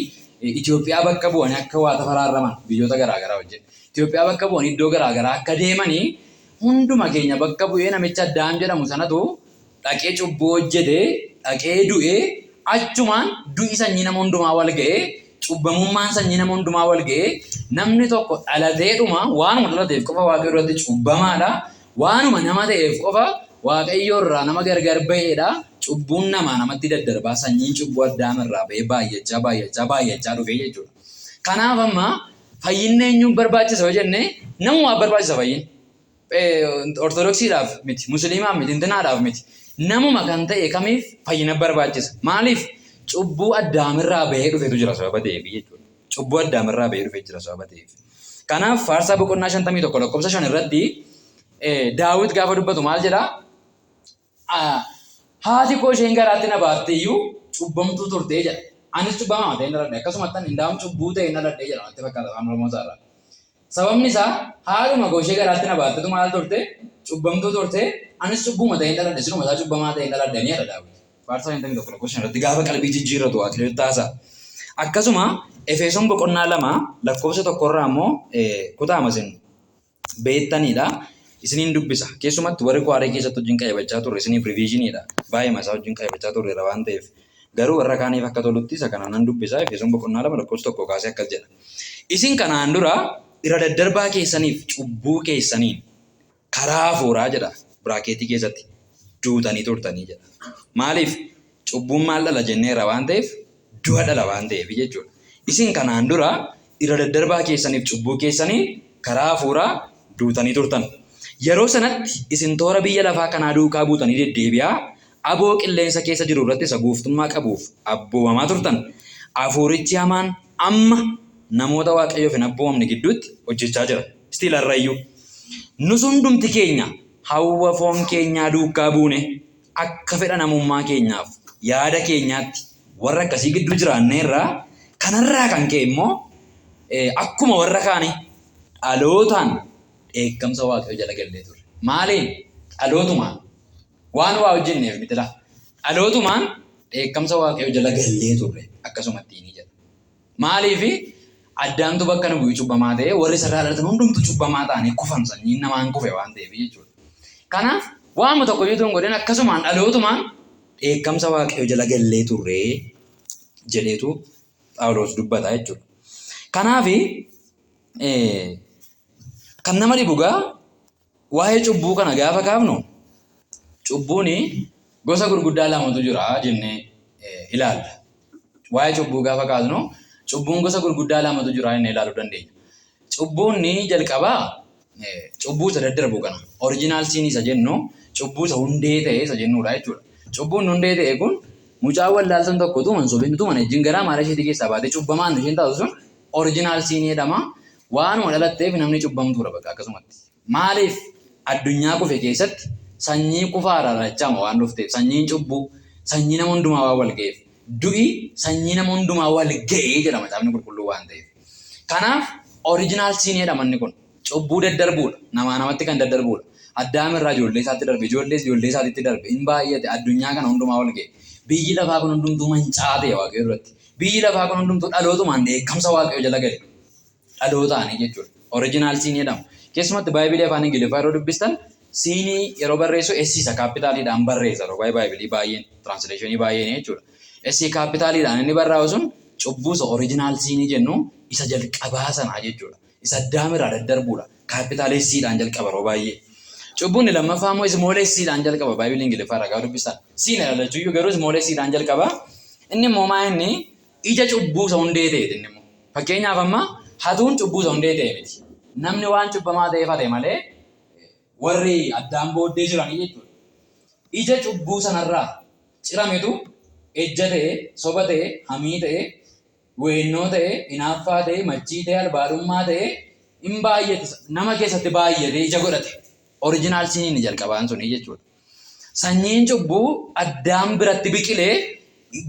Itoophiyaa bakka bu'anii akka waa tafaraarraman biyyoota garaa garaa wajjin. Itoophiyaa bakka bu'anii iddoo garaa garaa akka deemanii hunduma keenya bakka bu'ee namicha Addaam jedhamu sanatu dhaqee cubbuu hojjete, dhaqee du'e, achumaan du'i sanyii nama hundumaa wal ga'e, cubbamummaan sanyii nama hundumaa wal ga'e, namni tokko dhalateedhuma waanuma dhalateef qofa Waaqayyo duratti cubbamaadha, waanuma nama ta'eef qofa Waaqayyo irraa nama gargar ba'eedha, cubbuun namaa namatti daddarbaa sanyiin cubbuu Addaam irraa ba'ee baay'achaa baay'achaa baay'achaa dhufe jechuudha. Kanaaf amma fayyinni eenyuuf barbaachisa yoo jenne namumaaf barbaachisa fayyinni. Ortodoksiidhaaf miti, Musliimaaf miti, intinaadhaaf miti. Namuma kan ta'e kamiif fayyina barbaachisa. Maaliif? Cubbuu Addaamirraa bahee dhufetu jira sababa ta'eef jechuudha. Cubbuu Addaamirraa bahee dhufee jira sababa ta'eef. Kanaaf Faarsaa boqonnaa 51 lakkoofsa 5 irratti Daawit gaafa dubbatu maal jedhaa? Haati koo isheen garaatti na baatte iyyuu cubbamtuu turte jedha. Anis cubbamaa ta'een dhaladhe. Akkasumattan indaa'um cubbuu ta'een dhaladhe jedha natti fakkaata afaan Oromoo isaa irraa. Sababni isaa haadhuma koo ishee garaatti na baattetu maal turte? Cubbamtuu turte. Anis cubbuma ta'een dhaladhe. Sinuma isaa cubbamaa ta'een dhaladhe ni jedha Daawit. Faarsaa 51 lakkoofsa 5 irratti gaafa qalbii jijjiirratu Waaqayyotti haasa'a. Akkasuma Efesoon boqonnaa 2 lakkoofsa 1 irraa immoo kutaama isin beektaniidha. Isiniin dubbisa. Keessumatti warri kuwaarii keessatti wajjin qayyabachaa turre isiniif riviizhiniidha. Baay'eema isaa wajjin qayyabachaa turreera waan ta'eef. Garuu warra kaaniif akka tolutti isa kana nan dubbisa. Efesoon boqonnaa 2 lakkoofsa 1 kaasee akkas jedha. Isin kanaan dura irra daddarbaa keessaniif cubbuu keessaniin karaa hafuuraa jedha biraakeetii keessatti duutanii turtanii jedha. Maaliif? Cubbuun maal dhala jenneerra waan ta'eef du'a dhala waan ta'eef jechuudha. Isin kanaan dura irra daddarbaa keessaniif cubbuu keessaniin karaa hafuuraa duutanii turtan. Yeroo sanatti isin toora biyya lafaa kanaa duukaa buutanii deddeebi'aa, aboo qilleensa keessa jiru irratti isa gooftummaa qabuuf abboomamaa turtan. Hafuurichi hamaan amma namoota Waaqayyoof hin abboomamne gidduutti hojjechaa jira. Still har'a iyyuu. Nus hundumti keenya hawwa foon keenyaa duukaa buune akka fedha namummaa keenyaaf yaada keenyaatti warra akkasii gidduu jiraanneerra. Kanarraa kan ka'e immoo akkuma warra kaanii dhalootaan dheekkamsa Waaqayyoo jala gallee turre. Maaliin? Dhalootumaan. Waan waa hojjenneef miti laa. Dhalootumaan dheekkamsa Waaqayyoo jala gallee turre akkasumatti ni jedha. Maaliif? Addaamtu bakka nu bu'ee cubbamaa ta'e, warri isarraa dhalatan hundumtu cubbamaa ta'anii kufan, sanyiin namaan kufe waan ta'eef jechuudha. Kanaaf waanuma tokko iyyuu utuu hin godhin akkasumaan dhalootumaan dheekkamsa Waaqayyoo jala gallee turre jedheetu Phaawulos dubbata jechuudha. Kanaaf kan nama dhibu gaa waa'ee cubbuu kana gaafa kaafnu cubbuun gosa gurguddaa lamatu jira jennee ilaalla. Waa'ee cubbuu gaafa kaasnu cubbuun gosa gurguddaa lamatu jira jennee ilaaluu dandeenya. Cubbuun ni jalqabaa cubbuu isa daddarbu kana original sin isa jennu cubbuu isa hundee ta'e isa jennudha jechuudha. Cubbuun hundee ta'e kun mucaan wallaaltuun tokko utuma hin sobin utuma hin ejjin garaa maala isheetii keessaa baatee cubbamaan isheen taatu sun original sin jedhama. Waanuma dhalatteef namni cubbamtuudha bakka akkasumatti. Maaliif? Addunyaa kufe keessatti sanyii kufaarraa dhalachaama waan dhufteef, sanyiin cubbuu sanyii nama hundumaa waan wal ga'eef, du'i sanyii nama hundumaa wal ga'e jedha Macaafni Qulqulluu waan ta'eef. Kanaaf original sin jedhama inni kun. Cubbuu daddarbuudha. Namaa namatti kan daddarbuudha. Addaam irraa ijoollee isaatti darbe, ijoollees ijoollee isaatitti darbe, in baay'ate, addunyaa kana hundumaa wal ga'e. Biyyi lafaa kun hundumtuu manca'aa ta'e Waaqayyo duratti. Biyyi lafaa kun hundumtuu dhalootumaan dheekkamsa Waaqayyo jala gale. Dhalootaanii jechuudha. Original sin jedhama. Keessumatti Baaybilii afaan Ingiliffaa yeroo dubbistan Sinii yeroo barreessu S isa capitaliidhaan barreessa yeroo baay'ee Bibleii baay'een, translationii baay'een jechuudha. S capitaliidhaan inni barraa'u sun cubbuu isa original sinii jennu isa jalqabaa sanaa jechuudha. Isa Addaam irraa daddarbuudha. Capital Sdhaan jalqaba yeroo baay'ee. Cubbuun inni lammaffaa immoo small sdhaan jalqaba, Bibleii Ingiliffaa irraa gaafa dubbistan. Sin ilaalachuyyuu garuu small sdhaan jalqaba. Inni immoo maa inni ija cubbuu isa hundee ta'eeti inni immoo. Fakkeenyaaf, amma hatuun cubbuu isa hundee ta'e miti. Namni waan cubbamaa ta'eef hate malee, warri Addaan booddee jiranii jechuudha. Ija cubbuu sanarraa cirametu ejja ta'e, soba ta'e, hamii ta'e, weennoo ta'e, hinaaffaa ta'e, machii ta'e, albaadhummaa ta'e, hin baay'ate, nama keessatti baay'ate, ija godhate. Original siniin jalqabaan suni jechuudha. Sanyiin cubbuu Addaan biratti biqilee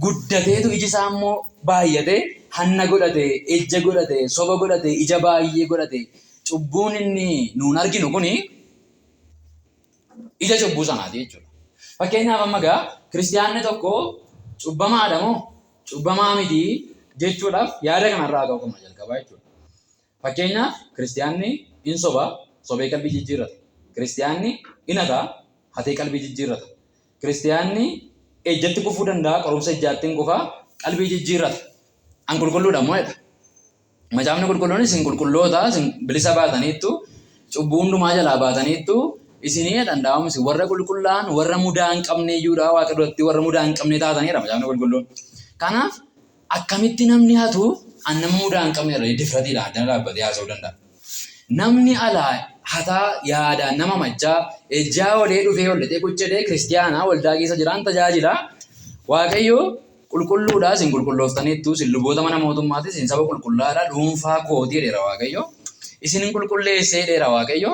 guddateetu iji isaa immoo baay'ate, hanna godhate, ejja godhate, soba godhate, ija baay'ee godhate. Cubbuun inni nuun arginu kuni ija cubbuu sanaati jechuudha. Fakkeenyaaf, amma gaa kiristiyaanni tokko cubbamaadha moo cubbamaa miti jechuudhaaf yaada kanarraa ka'uu qabna jalqabaa jechuudha. Fakkeenyaaf, kiristiyaanni in soba, sobee qalbii jijjiirrata. Kiristiyaanni in hata, hatee qalbii jijjiirrata. Kiristiyaanni ejjatti kufuu danda'a, qorumsa ejjaatti hin kufa, qalbii jijjiirrata. An qulqulluudha moo jedha. Macaafni qulqulluun isin qulqulloota, isin bilisa baataniittu, cubbuu hundumaa jalaa baataniittu, isinii danda'amu, isin warra qulqullaa'an, warra mudaa hin qabne iyyuudha, Waaqa duratti warra mudaa hin qabne taatanidha macaafni qulqulluun. Kanaaf akkamitti namni hatu an nama mudaa hin qabne irra difratiidhaan addana dhaabbatee haasa'uu danda'a? Namni alaa hataa, yaadaan nama machaa, ejjaa olee dhufee hollatee quccedee kiristiyaanaa waldaa keessa jiraan tajaajila. Waaqayyo qulqulluudha, isin qulqullooftaniittu, isin luboota mana mootummaati, isin saba qulqullaadha, dhuunfaa kootii jedheera Waaqayyo. Isin hin qulqulleessee jedheera Waaqayyo.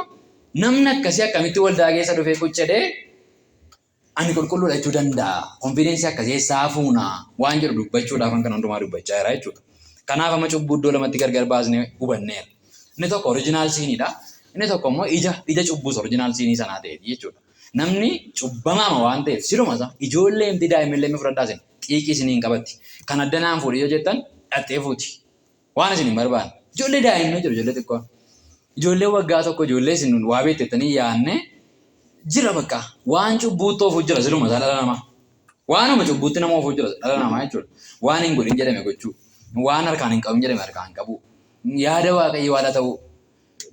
Namni akkasii akkamitti waldaa keessa dhufee quccedee ani qulqulluudha jechuu danda'a? Confidenceii akkasii eessaa fuuna waan jedhu dubbachuudhaaf kan hundumaa dubbachaa jira jechuudha. Kanaaf amma cubbuu iddoo lamatti gargar baasnee hubanneera. Inni tokko original siniidha. Inni tokko immoo ija cubbuus original sinii sanaa ta'eeti jechuudha. Namni cubbamaama waan ta'eef siluma isaa ijoollee himti, daa'imillee mi fudhadhaa, isin xiiqii isinii hin qabatti. Kan adda naan fuudhi yoo jettan dhattee fuuti. Waan isin hin barbaanne. Ijoollee daa'imni jiru, ijoollee xiqqoo. Ijoollee waggaa 1, ijoollee isin waa beektettanii yaadne jira, bakka waan cubbuutti oofuu jira siluma isaa dhala namaa. Waanuma cubbuutti nama oofuu jira dhala namaa jechuudha. Waan hin godhin jedhame gochuu. Waan harkaan hin qabin jedhame harkaan qabu. Yaada Waaqayyoo haala ta'uu.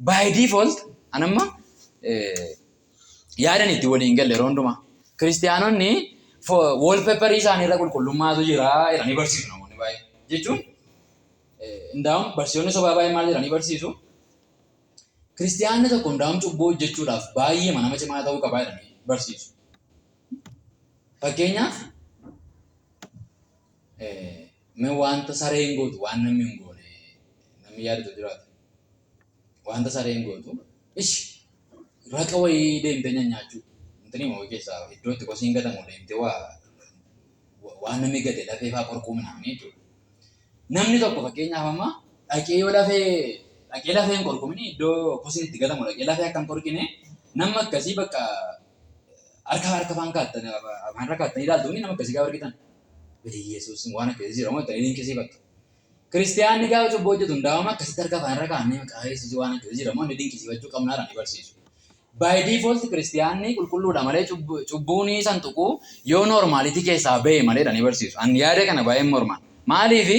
By default anamma yaadan itti waliin galle yeroo hundumaa. Kiristiyaanonni wallpaperii isaanii irra qulqullummaatu jira jedhanii barsiisu namoonni baay'een. Jechuun ndaa'um barsiisonni sobaa baay'een maal jedhanii barsiisu? Kiristiyaanni tokko ndaa'um cubbuu hojjechuudhaaf baay'ee nama cimaa ta'uu qabaa jedhanii barsiisu. Fakkeenyaaf, mee wanta sareen gootu waan namni hin goone namni yaadatu jiraata. Wanta sareen gootu ishi raqa wayii deemtee nyaachuu. Intini immoo keessaa iddoo itti kosiin gatamu deemtee waa waan namni gate lafee fa'aa qorquu minaamin jechuudha. Namni tokko fakkeenyaaf amma dhaqee yoo lafee dhaqee lafee hin qorqumini, iddoo kosiin itti gatamu dhaqee lafee akka hin qorqine, nama akkasii bakka harka harka afaan kaattan afaan irra kaattanii ilaaltu, nama akkasii gaafa argitan Yesuus waan akkasii jira moo jettanii dinqisiifattu. Kiristiyaanni gaafa cubbuu hojjetu hundaa'uma akkasitti harka afaan irra kaa'annee maqaa Yesuus waan akkasii jira moo inni dinqisiifachuu qabnaadhaan ni barsiisu. By default kiristiyaanni qulqulluudha malee cubbuun san tuquu yoo normality keessaa bahe malee ni barsiisu. Ani yaada kana baay'een morman. Maaliif?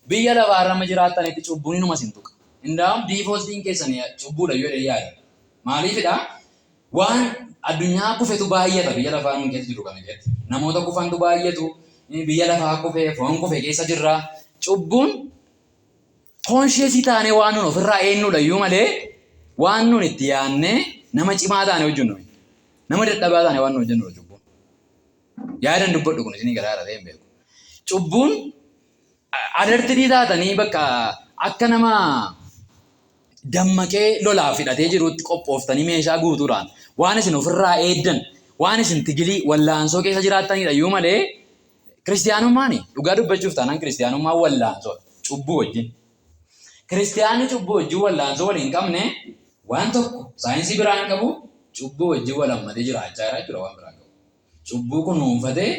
Biyya lafaa irra amma jiraattanitti cubbuun inuma sin tuqa. Indaa'um defaultiin keessan cubbuudha yoo jedhee yaada. Maaliifidha? Waan addunyaa kufetu baay'ata biyya lafaa nuun keessa jiru kana keessatti. Namoota kufantu baay'atu, biyya lafaa kufe, foon kufe keessa jirra. Cubbuun consciousii taanee waan nuun ofirraa eenyudha iyyuu malee waan nuun itti yaadnee nama cimaa taane hojjennu. Nama dadhabaa taane waan nuun hojjennudha cubbuun. Yaadan dubbadhu kun isinii garaa ta'e hin beeku. Cubbuun alertii taatanii bakka akka nama dammaqee lolaaf hidhatee jirutti qophooftanii meeshaa guutuudhaan waan isin ofirraa eeddan, waan isin tigilii wallaansoo keessa jiraattanidha iyyuu malee, kiristiyaanummaan dhugaa dubbachuuf taanaan kiristiyaanummaan wallaansoo cubbuu wajjin. Kiristiyaanni cubbuu wajjin wallaansoo wal hin qabne waan tokko saayinsii biraa hin qabu, cubbuu wajjin wal hammatee jiraachaa jira jechuudha, waan biraa hin qabu. Cubbuu kunuunfatee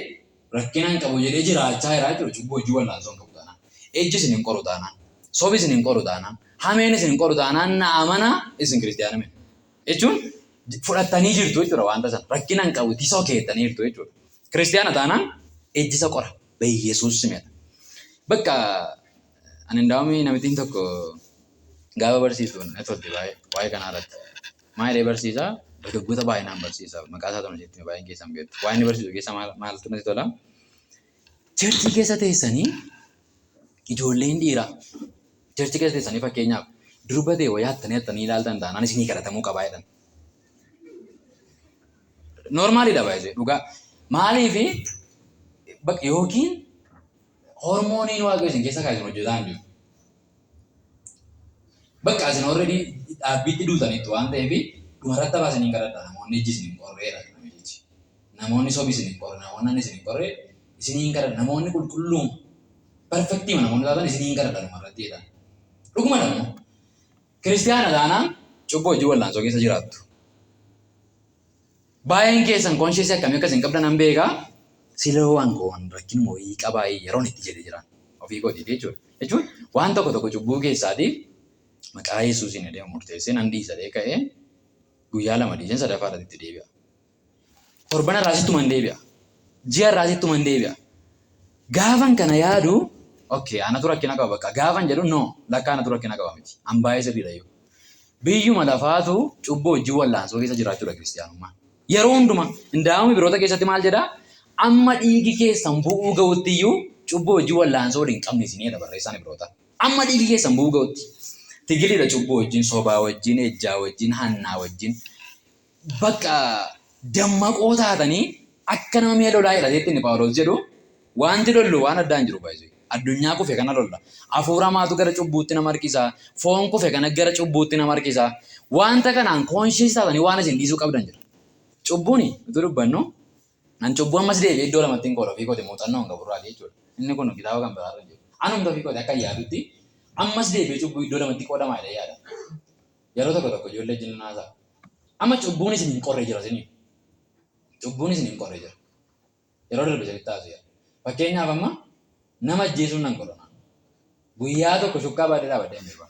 rakkina hin qabu jedhee jiraachaa jira jechuudha, cubbuu wajjin wallaansoo hin qabu taanaan. Ejji isin hin qoru taanaan, sobi isin hin qoru taanaan, hameen isin hin qoru taanaan, na amana, isin kiristiyaana miti. Jechuun Fudhattanii jirtu jechuudha wanta sana. Rakkina hin qabu tisoo keettanii jirtu jechuudha. Kiristiyaana taanaan ejji isa qora. Beyyesuus simedha. Bakka ani ndaa'umii namittiin tokko gaafa barsiisu na tolti baay'ee waa'ee kanaa irratti. Maal jedhee barsiisa? Dargaggoota baay'inaan barsiisa. Maqaa isaa tola isheetti baay'een keessan beektu. Waa inni barsiisu keessa maaltu natti tola? Churchii keessa teessanii ijoolleen dhiiraa churchii keessa teessanii fakkeenyaaf durba ta'e wayyaa hattanii hattanii ilaaltan taanaan isinii kadhatamuu qabaa jedhan. Noormaaliidha baay'ee dhugaa. Maaliif yookiin hormooniin waaqayyo isin keessa kaa'e hojjetaa hin jiru. Bakka isin already dhaabbiitti duutaniittu waan ta'eef dhumarratti hafaa isiniin kadhadha namoonni ijji isin hin qorreedha namichi. Namoonni sobi isin hin qorre, namoonni hanni isin hin qorre isiniin kadhadha. Namoonni qulqulluun perfektiima namoonni taatan isiniin kadhadha dhumarratti jedha. Dhuguma immoo kiristiyaana taanaan cubbuu hojii wallaansoo keessa jiraattu. Baay'een keessan conscious akkamii akka isin qabdan nan beeka. Siloo waan koon rakkinuma wayii qabaa yeroon itti jedhe jiran ofii kootiif jechuudha. Jechuun waan tokko tokko cubbuu keessaatiif maqaa Yesuusiin jedhee murteessee nan dhiisa jedhee ka'ee guyyaa lama dhiiseen sadaffaa irratti itti deebi'a. Torban irraa sittuma hin deebi'a. Ji'a irraa sittuma hin deebi'a. Gaafan kana yaadu okay anatu rakkina qaba bakka gaafan jedhu no lakka anatu rakkina qaba miti. An baay'ee sirriidha iyyuu. Biyyuma lafaatu cubbuu wajjin wallaansoo keessa jiraachuudha kiristiyaanummaan. Yeroo hundumaa indaa'amni biroota keessatti maal jedhaa? Amma dhiigi keessan bu'uu ga'utti iyyuu cubbuu wajjin wallaansoo waliin qabne isinii jedha barreessaan Ibroota. Amma dhiigi keessan bu'uu ga'utti. Tigiliidha cubbuu wajjin, sobaa wajjin, ejjaa wajjin, hannaa wajjin. Bakka dammaqoo taatanii akka nama mi'a lolaa hidhateetti inni Phaawulos jedhu wanti lollu waan addaa hin jiru baay'ee. Addunyaa kufe kana lolla. Hafuura hamaatu gara cubbuutti nama harkisa. Foon kufe kana gara cubbuutti nama harkisa. Wanta kanaan conscious taatanii waan isin dhiisuu qabdan jira. Cubbuun utuu dubbannu nan cubbuu ammas deebi'ee iddoo lamatti hin qooda ofii kooti muuxannoo hin qabu irraati jechuudha. Inni kun kitaaba kan biraarra hin jiru. Anumti ofii kooti akka yaadutti ammas deebi'ee cubbuu iddoo lamatti qoodamaa jedhee yaada. Yeroo tokko tokko ijoollee wajjin nan haasa'a. Amma cubbuun isin hin qorre jira isinii. Cubbuun isin hin qorre jira. Yeroo darbe isinitti haasa'eera. Fakkeenyaaf amma nama ajjeesuun nan qorra. Guyyaa tokko shukkaa baadhee dhaabadhee hin beeku.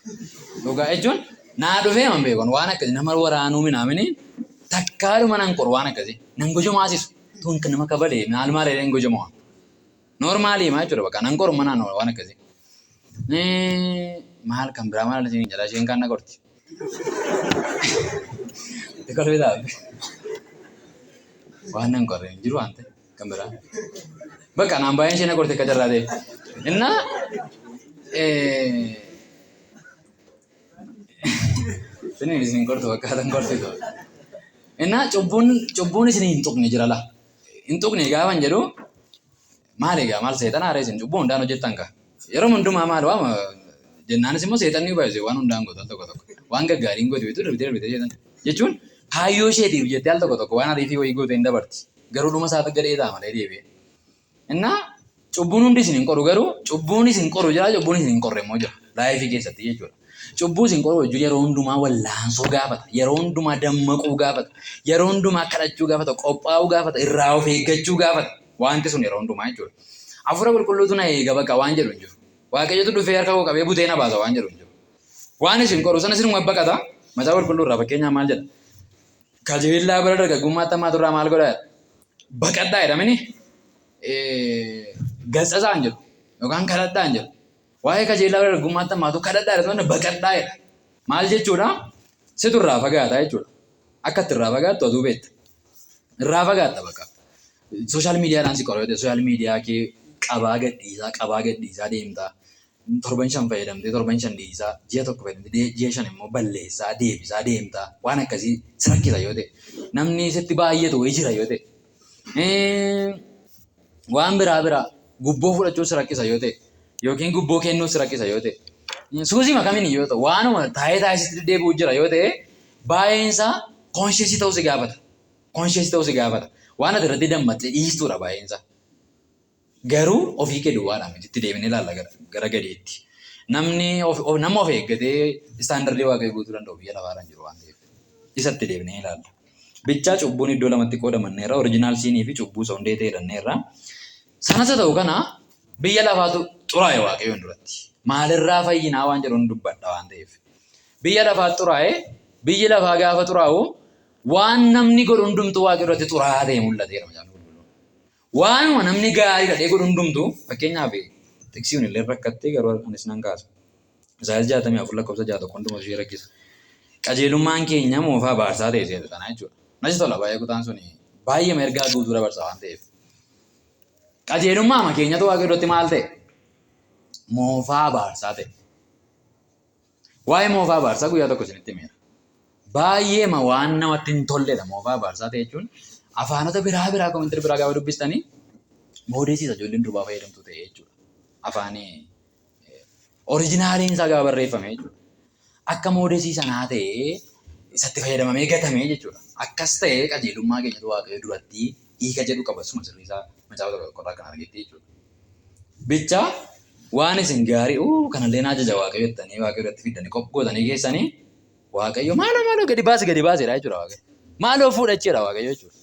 Dhugaa jechuun naa dhufee man beeku waan akkasii nama waraanuu minaamini takkaadhuma nan qoru waan akkasii nan gojomaasisu. Tun nama kabalee maal maal jedhee hin gojomaa. Noormaalii maa jechuudha bakka nan qoru manaan waan akkasii. Maal kan biraa maal isin jedha isheen kaan na qorti. Itti kolfi taate. Waan nan qorre hin jiru waan ta'e kan biraa. Bakka naan baay'een ishee na qorti akka carraa ta'e. Innaa Isiniin isin qortu fakkaatan qortitu. Innaa cubbuun isin hin tuqne jira laa. Hin tuqne gaafan jedhu maal egaa maal seexana haree isin cubbuu hundaan hojjettan kaa. Yeroo hundumaa maal waama jennaanis immoo seexanni baay'ise waan hundaan gootu al tokko tokko. Waan gaggaariin gootu beektu darbitee darbitee seexan. Jechuun kaayyoo isheetiif jettee al tokko tokko waan ariifii wayii goote hin dabarti. Garuu dhuma isaatu gadhee ta'a malee deebi'ee. Innaa cubbuun hundi isin hin qoru garuu cubbuun isin qoru jira cubbuun isin hin qorre immoo jira laayifii keessatti jechuudha. Cubbuu isin qoru wajjin yeroo hundumaa wallaansoo gaafata yeroo hundumaa dammaquu gaafata yeroo hundumaa kadhachuu gaafata qophaa'uu gaafata irraa of eeggachuu gaafata wanti sun yeroo hundumaa jechuudha. Hafuura qulqulluutu na eega bakka waan jedhu hin jiru. Waaqayyotu dhufee harka koo qabee butee na baasa waan jedhu hin jiru. Waan isin qoru sana isinuma baqata. Macaafa qulqulluu irraa fakkeenyaa maal jedha? Kajeellaa bara dargaggummaatti ammaa turraa maal godhaa jedha? Baqadhaa jedhamini gatsatsaa hin jedhu yookaan kadhadhaa hin jedhu. Waa'ee kajeellaa bara dargaggummaatti ammaatu kadhadhaa jedhamani baqadhaa jedha. Maal jechuudha? Situ irraa fagaata jechuudha. Akka itti irraa fagaattu atuu beekta. Irraa fagaatta baqa. Sooshaal miidiyaadhaan si qora yoo ta'e sooshaal miidiyaa kee qabaa gadhiisaa qabaa gadhiisaa deemta. Torban shan fayyadamtee torban shan dhiisaa ji'a tokko fayyadamtee ji'a shan immoo balleessaa deebisaa deemta. Waan akkasii si rakkisa yoo ta'e namni sitti baay'atu wayii jira yoo ta'e waan biraa biraa gubboo fudhachuu si rakkisa yoo ta'e yookiin gubboo kennuu si rakkisa yoo ta'e suusii makamiin yoo ta'u waanuma taa'ee taa'ee sitti deddeebi'u jira yoo ta'e baay'een isaa konsheesii ta'uu si gaafata. Konsheesii ta'uu si gaafata. Waan ati irratti dammaqxee dhiistuudha baay'een isaa. Garuu ofii kee duwwaadhaan miti itti deebinee ilaalla gara gadiitti. Namni nama of eeggatee istaandardii waaqayyoo guutuu danda'u biyya lafaarra hin jiru waan ta'eef. Isatti deebinee ilaalla. Bichaa cubbuun iddoo lamatti qoodamanneerra oriijinaal siinii fi cubbuu isa hundee ta'e jedhanneerra. Sanas haa ta'u kana biyya lafaatu xuraa'e waaqayyoon duratti. Maalirraa fayyinaa waan jedhuun dubbadha waan ta'eef. Biyya lafaa xuraa'e biyyi lafaa gaafa xuraa'u Waan namni godhu hundumtuu Waaqayyo duratti xuraa'aa ta'e mul'ateera Macaafni Qulqulluun. Waanuma namni gaarii dhadhee godhu hundumtuu, fakkeenyaaf xiqsii kun illee rakkattee garuu anis nan kaasa. Isaayyaas 64 lakkoofsa 6 tokko hunduma ishee rakkisa. Qajeelummaan keenya moofaa abaarsaa ta'e seera sanaa jechuudha. Natti tola baay'ee kutaan suni baay'ee ergaa guutuu dabarsa waan ta'eef. Qajeelummaa keenyatu Waaqayyo duratti maal ta'e? Moofaa abaarsaa ta'e. Waa'ee moofaa abaarsaa guyyaa tokko isinitti himeera. Baay'eema waan namatti hin tolledha moofaa abaarsaa ta'e jechuun afaanota biraa biraa komentiri biraa gaafa dubbistanii moodeesiisa ijoolleen durbaa fayyadamtu ta'e jechuudha. Afaanii orijinaaliin isaa gaafa barreeffame jechuudha. Akka moodesii sanaa ta'ee isatti fayyadamamee gatamee jechuudha. Akkas ta'ee qajeelummaa keenyatu Waaqayyo duratti hiika jedhu qaba. Suma sirrii isaa macaafa tokko tokko irraa kan argetti jechuudha. Bicha waan isin gaarii uu kanallee naa ajaja Waaqayyo jettanii Waaqayyo duratti fiddanii qophii gootanii keessanii Waaqayyo maaloo maaloo gadi baasi gadi baaseedha jechuudha Waaqayyo. Maaloo fuudhacheedha Waaqayyo jechuudha.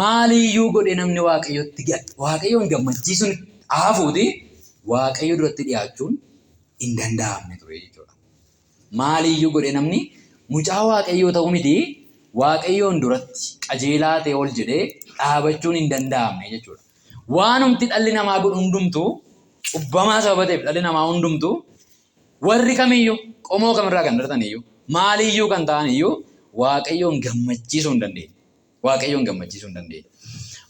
Maaliyyuu godhee namni Waaqayyotti Waaqayyoon gammachiisuun haafuuti Waaqayyo duratti dhiyaachuun hin danda'amne ture jechuudha. Maaliyyuu godhee namni mucaa Waaqayyoo ta'uu miti Waaqayyoon duratti qajeelaa ta'e ol jedhee dhaabachuun hin danda'amne jechuudha. Waanumti dhalli namaa godhu hundumtuu cubbamaa sababa ta'eef dhalli namaa hundumtuu Warri kamiyyuu, qomoo kamirraa kan dhalatan iyyuu, maaliyyuu kan ta'an iyyuu Waaqayyoon gammachiisuu hin dandeenye. Waaqayyoon gammachiisuu hin dandeenye.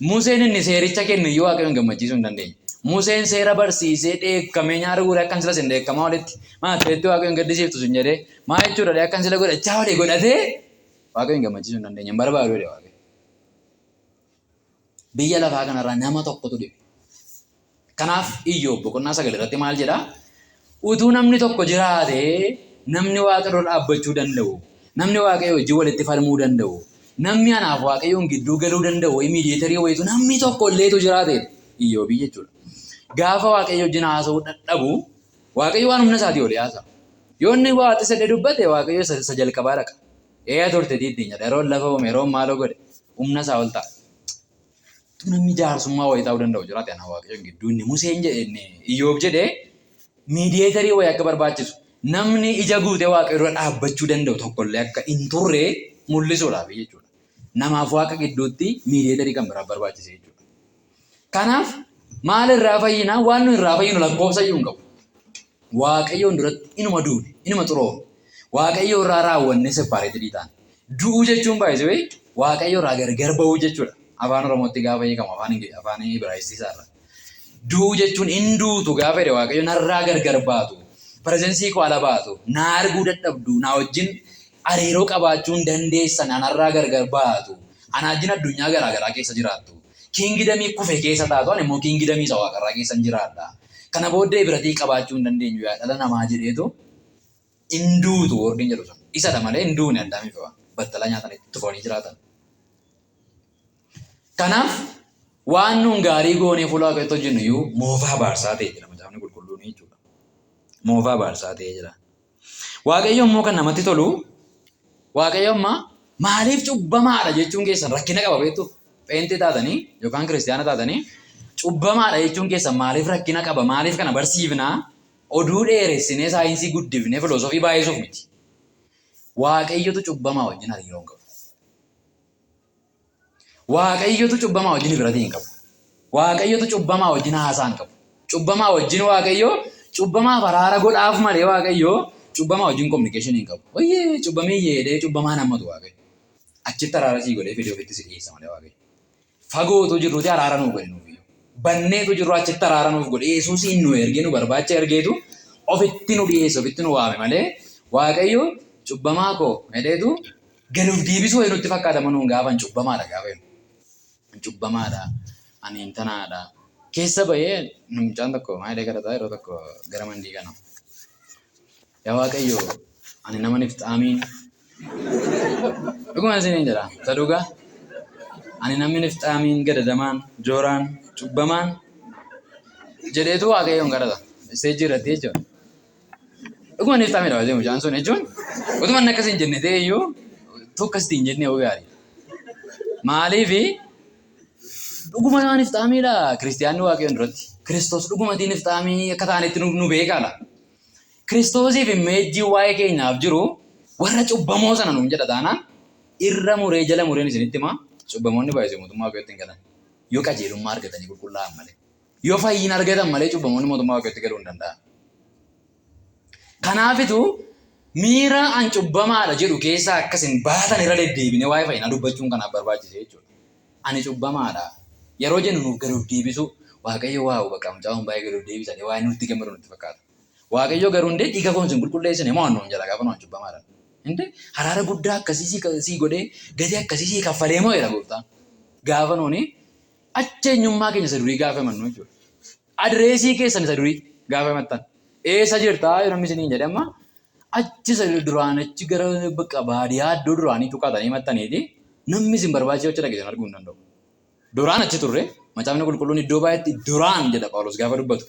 Museen inni seericha kennu iyyuu Waaqayyoon gammachiisuu hin dandeenye. Museen seera barsiisee dheekkamee nyaara guuree akkan sila sin dheekkamaa olitti maa ta'etti Waaqayyoon gaddisiiftu sin jedhee maa jechuudha akkan sila godhachaa olii godhatee Waaqayyoon gammachiisuu hin dandeenye hin barbaadu jedhe Waaqayyo. Biyya lafaa kanarraa nama tokkotu dhibe. Kanaaf Iyyoob boqonnaa 9 irratti maal jedha? Utuu namni tokko jiraatee namni Waaqa dura dhaabbachuu danda'u, namni Waaqayyo wajjin walitti falmuu danda'u, namni anaaf Waaqayyoon gidduu galuu danda'u wayii miidiyeetarii wayiitu namni tokko illeetu jiraate Iyyoobii jechuudha. Gaafa Waaqayyo wajjin haasa'uu dadhabu Waaqayyo waan humna isaatii olii haasa'a. Yoo inni waa xisa dubbate Waaqayyo isa jalqabaa dhaqa. Eeya turte diiddiin jedha. Yeroon lafa uume, yeroon maaloo godhe humna isaa ol ta'a. Utuu namni jaarsummaa wayii ta'uu danda'u jiraate ana Waaqayyoon gidduu inni Museen jedhe inni Iyyoob jedhe miidiyeetarii wayii akka barbaachisu namni ija guutee Waaqayyo dura dhaabbachuu danda'u tokkollee akka hin turre mul'isuudhaaf jechuudha. Namaaf Waaqa gidduutti miidiyeetarii kan biraa barbaachise jechuudha. Kanaaf maal irraa fayyinaa? Waan nu irraa fayyinu lakkoofsa iyyuu hin qabu. Waaqayyoon duratti inuma duune, inuma xuroofne. Waaqayyo irraa raawwannee seppareetidii taane. Du'uu jechuun baay'isee Waaqayyo irraa gargar ba'uu jechuudha. Afaan Oromootti gaafa hiikamu afaan afaan Ibraayisxii isaa irraa. Du'uu jechuun hin duutu gaafa jedhe Waaqayyo narraa gargar baatu. Pireezensii koo ala baatu. Na arguu dadhabdu. Na wajjin hariiroo qabaachuu hin dandeessan. Anarraa gargar baatu. Ana wajjin addunyaa garaa garaa keessa jiraattu. Kiingidamii kufe keessa taatu ani immoo kiingidamii isa waaqarraa keessan jiraadha. Kana booddee hibratii qabaachuu hin dandeenyu yaa dhala namaa jedheetu hin duutu wordiin jedhu sun. Isadha malee hin duune Addaamii fi Hewaan. Battala nyaatan itti tufanii jiraatan. Kanaaf waan nuun gaarii goonee fuula Waaqayyootti hojjennu iyyuu moofaa abaarsaa ta'e jira macaafni qulqulluun jechuudha. Moofaa abaarsaa ta'e jira. Waaqayyo immoo kan namatti tolu Waaqayyo amma maaliif cubbamaadha jechuun keessan rakkina qaba beektu? Pheenxee taatanii yookaan kiristiyaana taatanii cubbamaadha jechuun keessan maaliif rakkina qaba? Maaliif kana barsiifnaa? Oduu dheeressinee saayinsii guddifnee filoosofii baay'isuuf miti. Waaqayyotu cubbamaa wajjin hariiroo hin qabu. Waaqayyotu cubbamaa wajjin hibiratii hin qabu. Waaqayyotu cubbamaa wajjin haasaa hin qabu. Cubbamaa wajjin Waaqayyo cubbamaaf araara godhaaf malee Waaqayyo cubbamaa wajjin communication hin qabu. Wayyee cubbamii jedhee cubbamaa nammatu Waaqayyo. Achitti araara sii godhee fidee ofitti si dhiyeessa malee Waaqayyo. Fagoo utuu jirruuti araara nuuf godhe nuuf iyyuu. Banneetu jirru achitti araara nuuf godhe Yesuusiin nu ergee nu barbaacha ergeetu ofitti nu dhiyeesse ofitti nu waame malee Waaqayyo cubbamaa koo jedheetu gad of deebisuu wayii nutti fakkaata amma nuun gaafa an cubbamaadha gaafa jennu. An cubbamaadha, ani intanaadha. Keessa bahee mucaan tokko maal jedhee kadhataa yeroo tokko gara mandii kana. Yaa Waaqayyo ani nama nifxaamiin. Dhuguma isiniin jedha isa dhugaa. Ani namni nifxaamiin gadadamaan jooraan cubbamaan jedheetu Waaqayyoon kadhata. Isteejjii irratti jechuudha. Dhuguma nifxaamiidha baay'ee mucaan sun jechuun utuma inni akkas hin jenne ta'e iyyuu utuu akkasitti hin jenne yoo gaarii. Maaliif dhuguma nama nifxaamiidha kiristiyaanni Waaqayyoon duratti. Kiristoos dhugumatii nifxaamii akka taanetti nu beekaadha. Kiristoosiif immeejjiin waa'ee keenyaaf jiru warra cubbamoo sana nuun jedha taanaan Irra muree jala mureen isinitti himaa, cubbamoonni baay'isee mootummaa Waaqayyootti hin galan. Yoo qajeelummaa argatanii qulqullaa'an malee. Yoo fayyina argatan malee cubbamoonni mootummaa Waaqayyootti galuu hin danda'an. Kanaafitu miira an cubbamaadha jedhu keessaa akka isin baatan irra deddeebinee waa'ee fayyinaa dubbachuun kanaaf barbaachise jechuudha. Ani cubbamaadha yeroo jennu nuuf gad of deebisuu, Waaqayyo waaw bakka mucaa kun baay'ee gad of deebisa jedhee waa'ee nutti gammadu nutti fakkaata. Waaqayyo garuu indee dhiiga koon isin qulqulleessine moo nuun jedha gaafa nu an cubbamaadha. Indee haraara guddaa akkasii sii godhee gatii akkasii sii kaffalee moo jedha gooftaan. Gaafa nuuni achi eenyummaa keenya isa durii gaafa himannu jechuudha. Adireesii keessan isa durii gaafa himattan. Eessa jirtaa yoo namni isiniin jedhe, amma achi isa duraan achi gara bakka baadiyaa iddoo duraanii tuqaatanii himattaniiti, namni isin barbaachisee achi dhaqe isin arguu hin danda'u. Duraan achi turre. Macaafni Qulqulluun iddoo baay'eetti duraan jedha Phaawulos gaafa dubbatu.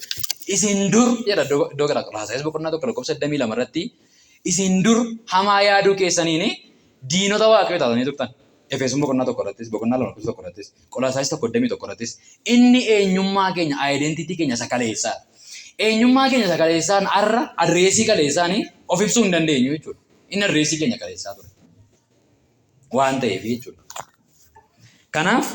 Isin dur jedha iddoo gara Qolaasaayis boqonnaa 1 lakkoofsa 22 irratti, isin dur hamaa yaaduu keessaniin diinota Waaqayyoo taatanii turtan. Efesoon boqonnaa 1 irrattis, boqonnaa 2 lakkoofsa 1 irrattis, Qolaasaayis 1 21 irrattis inni eenyummaa keenya, identity keenya isa kaleessaadha. Eenyummaa keenya isa kaleessaan har'a adreesii kaleessaan of ibsuu hin dandeenyu jechuudha. Inni adreesii keenya kaleessaa ture waan ta'eef jechuudha. Kanaaf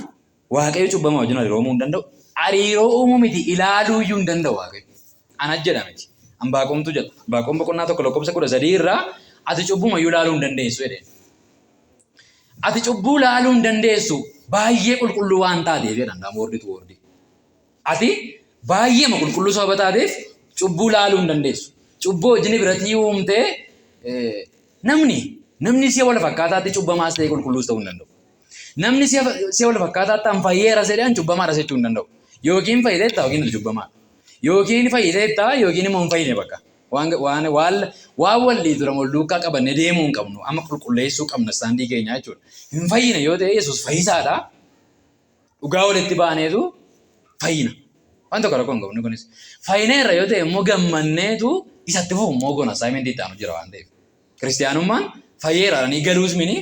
Waaqayyo cubbamaa wajjin hariiroo uumuu hin danda'u. Hariiroo uumuu miti, ilaaluu iyyuu hin danda'u Waaqayyo. Ana jedha miti. Anbaaqoomtu jedha. Anbaaqoom boqonnaa 1 lakkoofsa 13 irraa ati cubbuma iyyuu ilaaluu hin dandeessu jedheen. Ati cubbuu ilaaluu hin dandeessu, baay'ee qulqulluu waan taateef jedha ndaam wordi tu wordi. Ati baay'eema qulqulluu sababa taateef cubbuu ilaaluu hin dandeessu. Cubbuu wajjin biratii uumtee namni si'a wal fakkaataatti cubbamaas ta'ee qulqulluus ta'uu hin danda'u. Namni si'a wal fakkaataatti an fayyeera jedhee an cubbamaadha jechuu hin danda'u. Yookiin fayyiteetta yookiin ati cubbamaadha. Yookiin fayyiteetta yookiin immoo hin fayyine bakka. Waan waan waan waan wal dhiitu wal duukaa qabannee deemuu hin qabnu. Amma qulqulleessuu qabna istaandii keenyaa jechuudha. Hin fayyine yoo ta'e Yesuus fayyisaadha. Dhugaa walitti baaneetu fayyina. Waan tokko rakkoo hin qabnu kunis. Fayyineerra yoo ta'e immoo gammanneetu isatti fufu immoo goona, assignment itti aanu jira waan ta'eef. Kiristiyaanummaan fayyeera jedhanii galuus mini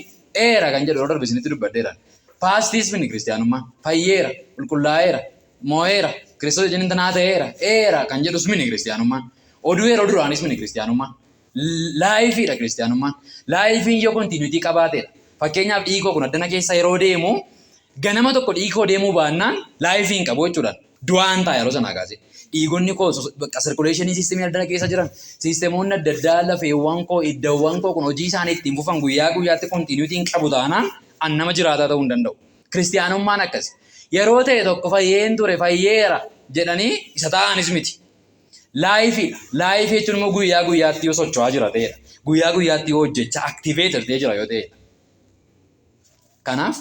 eera kan jedhu yeroo darbe isinitti dubbadheera. Pastiis mini kiristiyaanummaan fayyeera, qulqullaa'eera, moo'eera, Kiristoos wajjin intanaa ta'eera, eera kan jedhus mini kiristiyaanummaan. Oduu yeroo duraanis mini kiristiyaanummaan. Lifeiidha kiristiyaanummaan. Lifeiin yoo continuity qabaateedha. Fakkeenyaaf dhiigoo kun addana keessa yeroo deemu, ganama tokko dhiigoo deemuu baannaan lifeii hin qabu jechuudha. Du'aan ta'a yeroo sanaa kaasee. Dhiigonni koo bakka circulation systemii addana keessa jiran, systemoonni adda addaa, lafeewwan koo, iddawwan koo kun hojii isaanii ittiin fufan guyyaa guyyaatti continuity hin qabu taanaan an nama jiraataa ta'uu hin danda'u. Kiristiyaanummaan akkasi. Yeroo ta'e tokko fayyeen ture, fayyeera jedhanii isa ta'anis miti. Lifeiidha. Lifeii jechuun immoo guyyaa guyyaatti yoo socho'aa jira ta'edha. Guyyaa guyyaatti yoo hojjechaa activated ta'ee jira yoo ta'edha. Kanaaf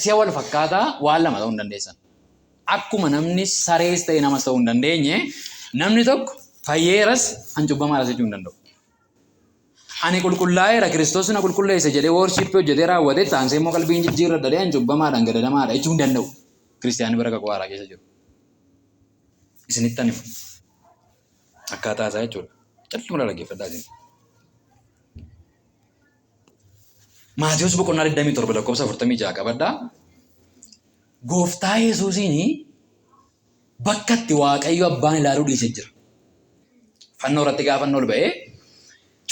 si'a wal fakkaataa waan lama ta'uu hin dandeessan. Akkuma namni sarees ta'e namas ta'uu hin dandeenye, namni tokko fayyeeras an cubbamaadhas jechuu hin danda'u. Ani qulqullaa'eera, Kiristoos na qulqulleesse jedhee worshipii hojjetee raawwatee taansee immoo qalbiin jijjiirradha jedhee an cubbamaadhaan gadadamaadha jechuu hin danda'u. Kiristiyaanni bara kakuu haaraa keessa jiru. Isinittan hima. Akkaataa isaa jechuudha. Calluma dhaggeeffadhaa isin. Maatiyus boqonnaa 27 lakkoofsa 46 qabadhaa. Gooftaa Yesuusiin bakka itti Waaqayyo abbaan ilaaluu dhiisee jira. Fannoo irratti gaafa inni ol ba'ee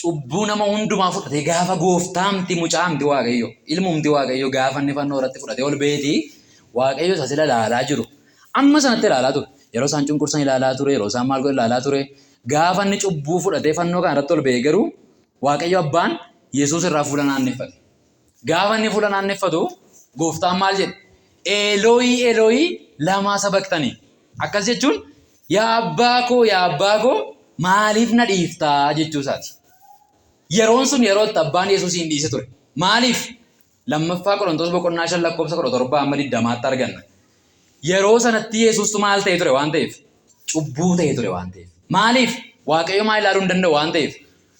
cubbuu nama hundumaa fudhatee, gaafa gooftaamti, mucaamti Waaqayyo, ilmumti Waaqayyo gaafa inni fannoo irratti fudhatee ol ba'eeti, Waaqayyo isa sila ilaalaa jiru. Amma sanatti ilaalaa ture. Yeroo isaan cunqursan ilaalaa ture, yeroo isaan maal godhan ilaalaa ture. Gaafa inni cubbuu fudhatee fannoo kana irratti ol ba'ee garuu Waaqayyo abbaan Yesuus irraa fuula naanneffate. Gaafa inni fuula naanneffatu gooftaan maal jedhe? Eelooyii, Eelooyii, lamaa sabaqtanii. Akkas jechuun yaa abbaa koo, yaa abbaa koo, maaliif na dhiiftaa jechuu isaati. Yeroon sun yeroo itti abbaan Yesuusiin dhiise ture. Maaliif? Lammaffaa Qorontos boqonnaa 5 lakkoofsa 17 hamma 20tti arganna. Yeroo sanatti Yesuustu maal ta'e ture waan ta'eef? Cubbuu ta'e ture waan ta'eef. Maaliif? Waaqayyo maal ilaaluu hin danda'u waan ta'eef?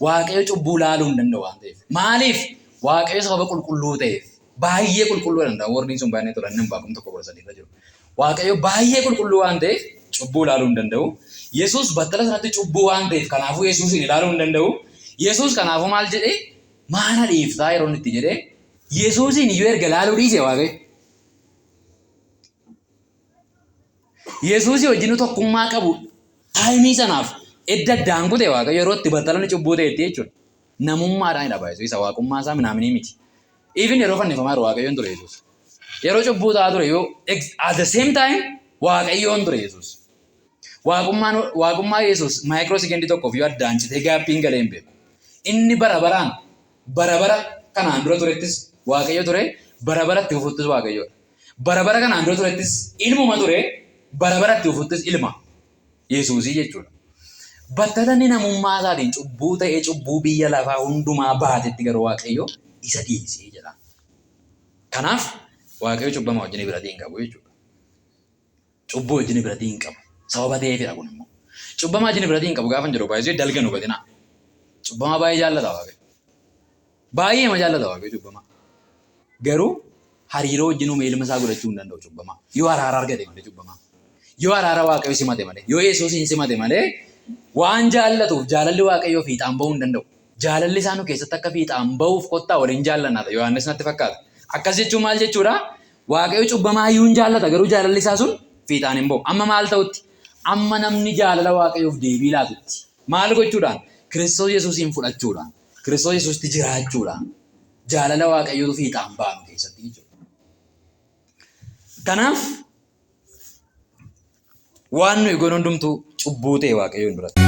Waaqayyo cubbuu ilaaluu hin danda'u waan ta'eef. Maaliif? Waaqayyo sababa qulqulluu ta'eef. Baay'ee qulqulluu danda'a. Wordiin sun baay'ee tola. Inni Anbaaqom 1:13 irra jiru. Waaqayyo baay'ee qulqulluu waan ta'eef cubbuu ilaaluu hin danda'u. Yesuus battala sanatti cubbuu waan ta'eef kanaafuu Yesuusin ilaaluu hin danda'u. Yesuus kanaafuu maal jedhee, maana dhiiftaa yeroo inni itti jedhee Yesuusiin iyyuu erga ilaaluu dhiise Waaqayyo. Yesuusii wajjin tokkummaa qabu timeii sanaaf edda addaan kute Waaqayyo, yeroo itti battalanni cubbuu ta'etti jechuudha. Namummaadhaan hidha baay'isu isa waaqummaa isaa minaaminii miti. Even yeroo fannifamaa jiru Waaqayyoon ture Yesuus. Yeroo cubbuu ta'aa ture yoo at the same time Waaqayyoon ture Yesuus. Waaqummaan waaqummaa Yesuus maayikiroo sekendii tokkoof yoo addaan citee gaappiin galee hin beeku. Inni bara baraan bara bara kanaan dura turettis Waaqayyo ture, bara bara itti fufuttis Waaqayyoodha. Bara bara kanaan dura turettis ilmuma ture, bara bara itti fufuttis ilma Yesuusii jechuudha. Battala inni namummaa isaatiin cubbuu ta'ee cubbuu biyya lafaa hundumaa baatetti garuu Waaqayyo isa dhiisee jedha. Kanaaf Waaqayyo cubbamaa wajjin hibiratii hin qabu jechuudha. Cubbuu wajjin hibiratii hin qabu. Sababa ta'eefidha kun immoo. Cubbamaa wajjin hibiratii hin qabu gaafa hin jedhu baay'isee dalga nu hubatinaa. Cubbamaa baay'ee jaallata Waaqayyo. Baay'eema jaallata Waaqayyo cubbamaa. Garuu hariiroo wajjin uume ilma isaa godhachuu hin danda'u cubbamaa. Yoo araara argate malee cubbamaa. Yoo araara Waaqayyo simate malee, yoo Yesuusiin simate malee waan jaallatuuf jaalalli Waaqayyoo fiixaan bahuu hin danda'u. Jaalalli isaa nu keessatti akka fiixaan bahuuf kottaa waliin jaallannaadha. Yohaannis natti fakkaata. Akkas jechuun maal jechuudha? Waaqayyo cubbamaa iyyuu hin jaallata garuu jaalalli isaa sun fiixaan hin bahu. Amma maal ta'utti? Amma namni jaalala Waaqayyoof deebii laatutti. Maal gochuudhaan? Kiristoos Yesuusiin fudhachuudhaan. Kiristoos Yesuusitti jiraachuudhaan. Jaalala Waaqayyootu fiixaan ba'a nu keessatti jechuudha. Kanaaf waan nuyi goonu hundumtuu cubbuu ta'e Waaqayyoon duratti.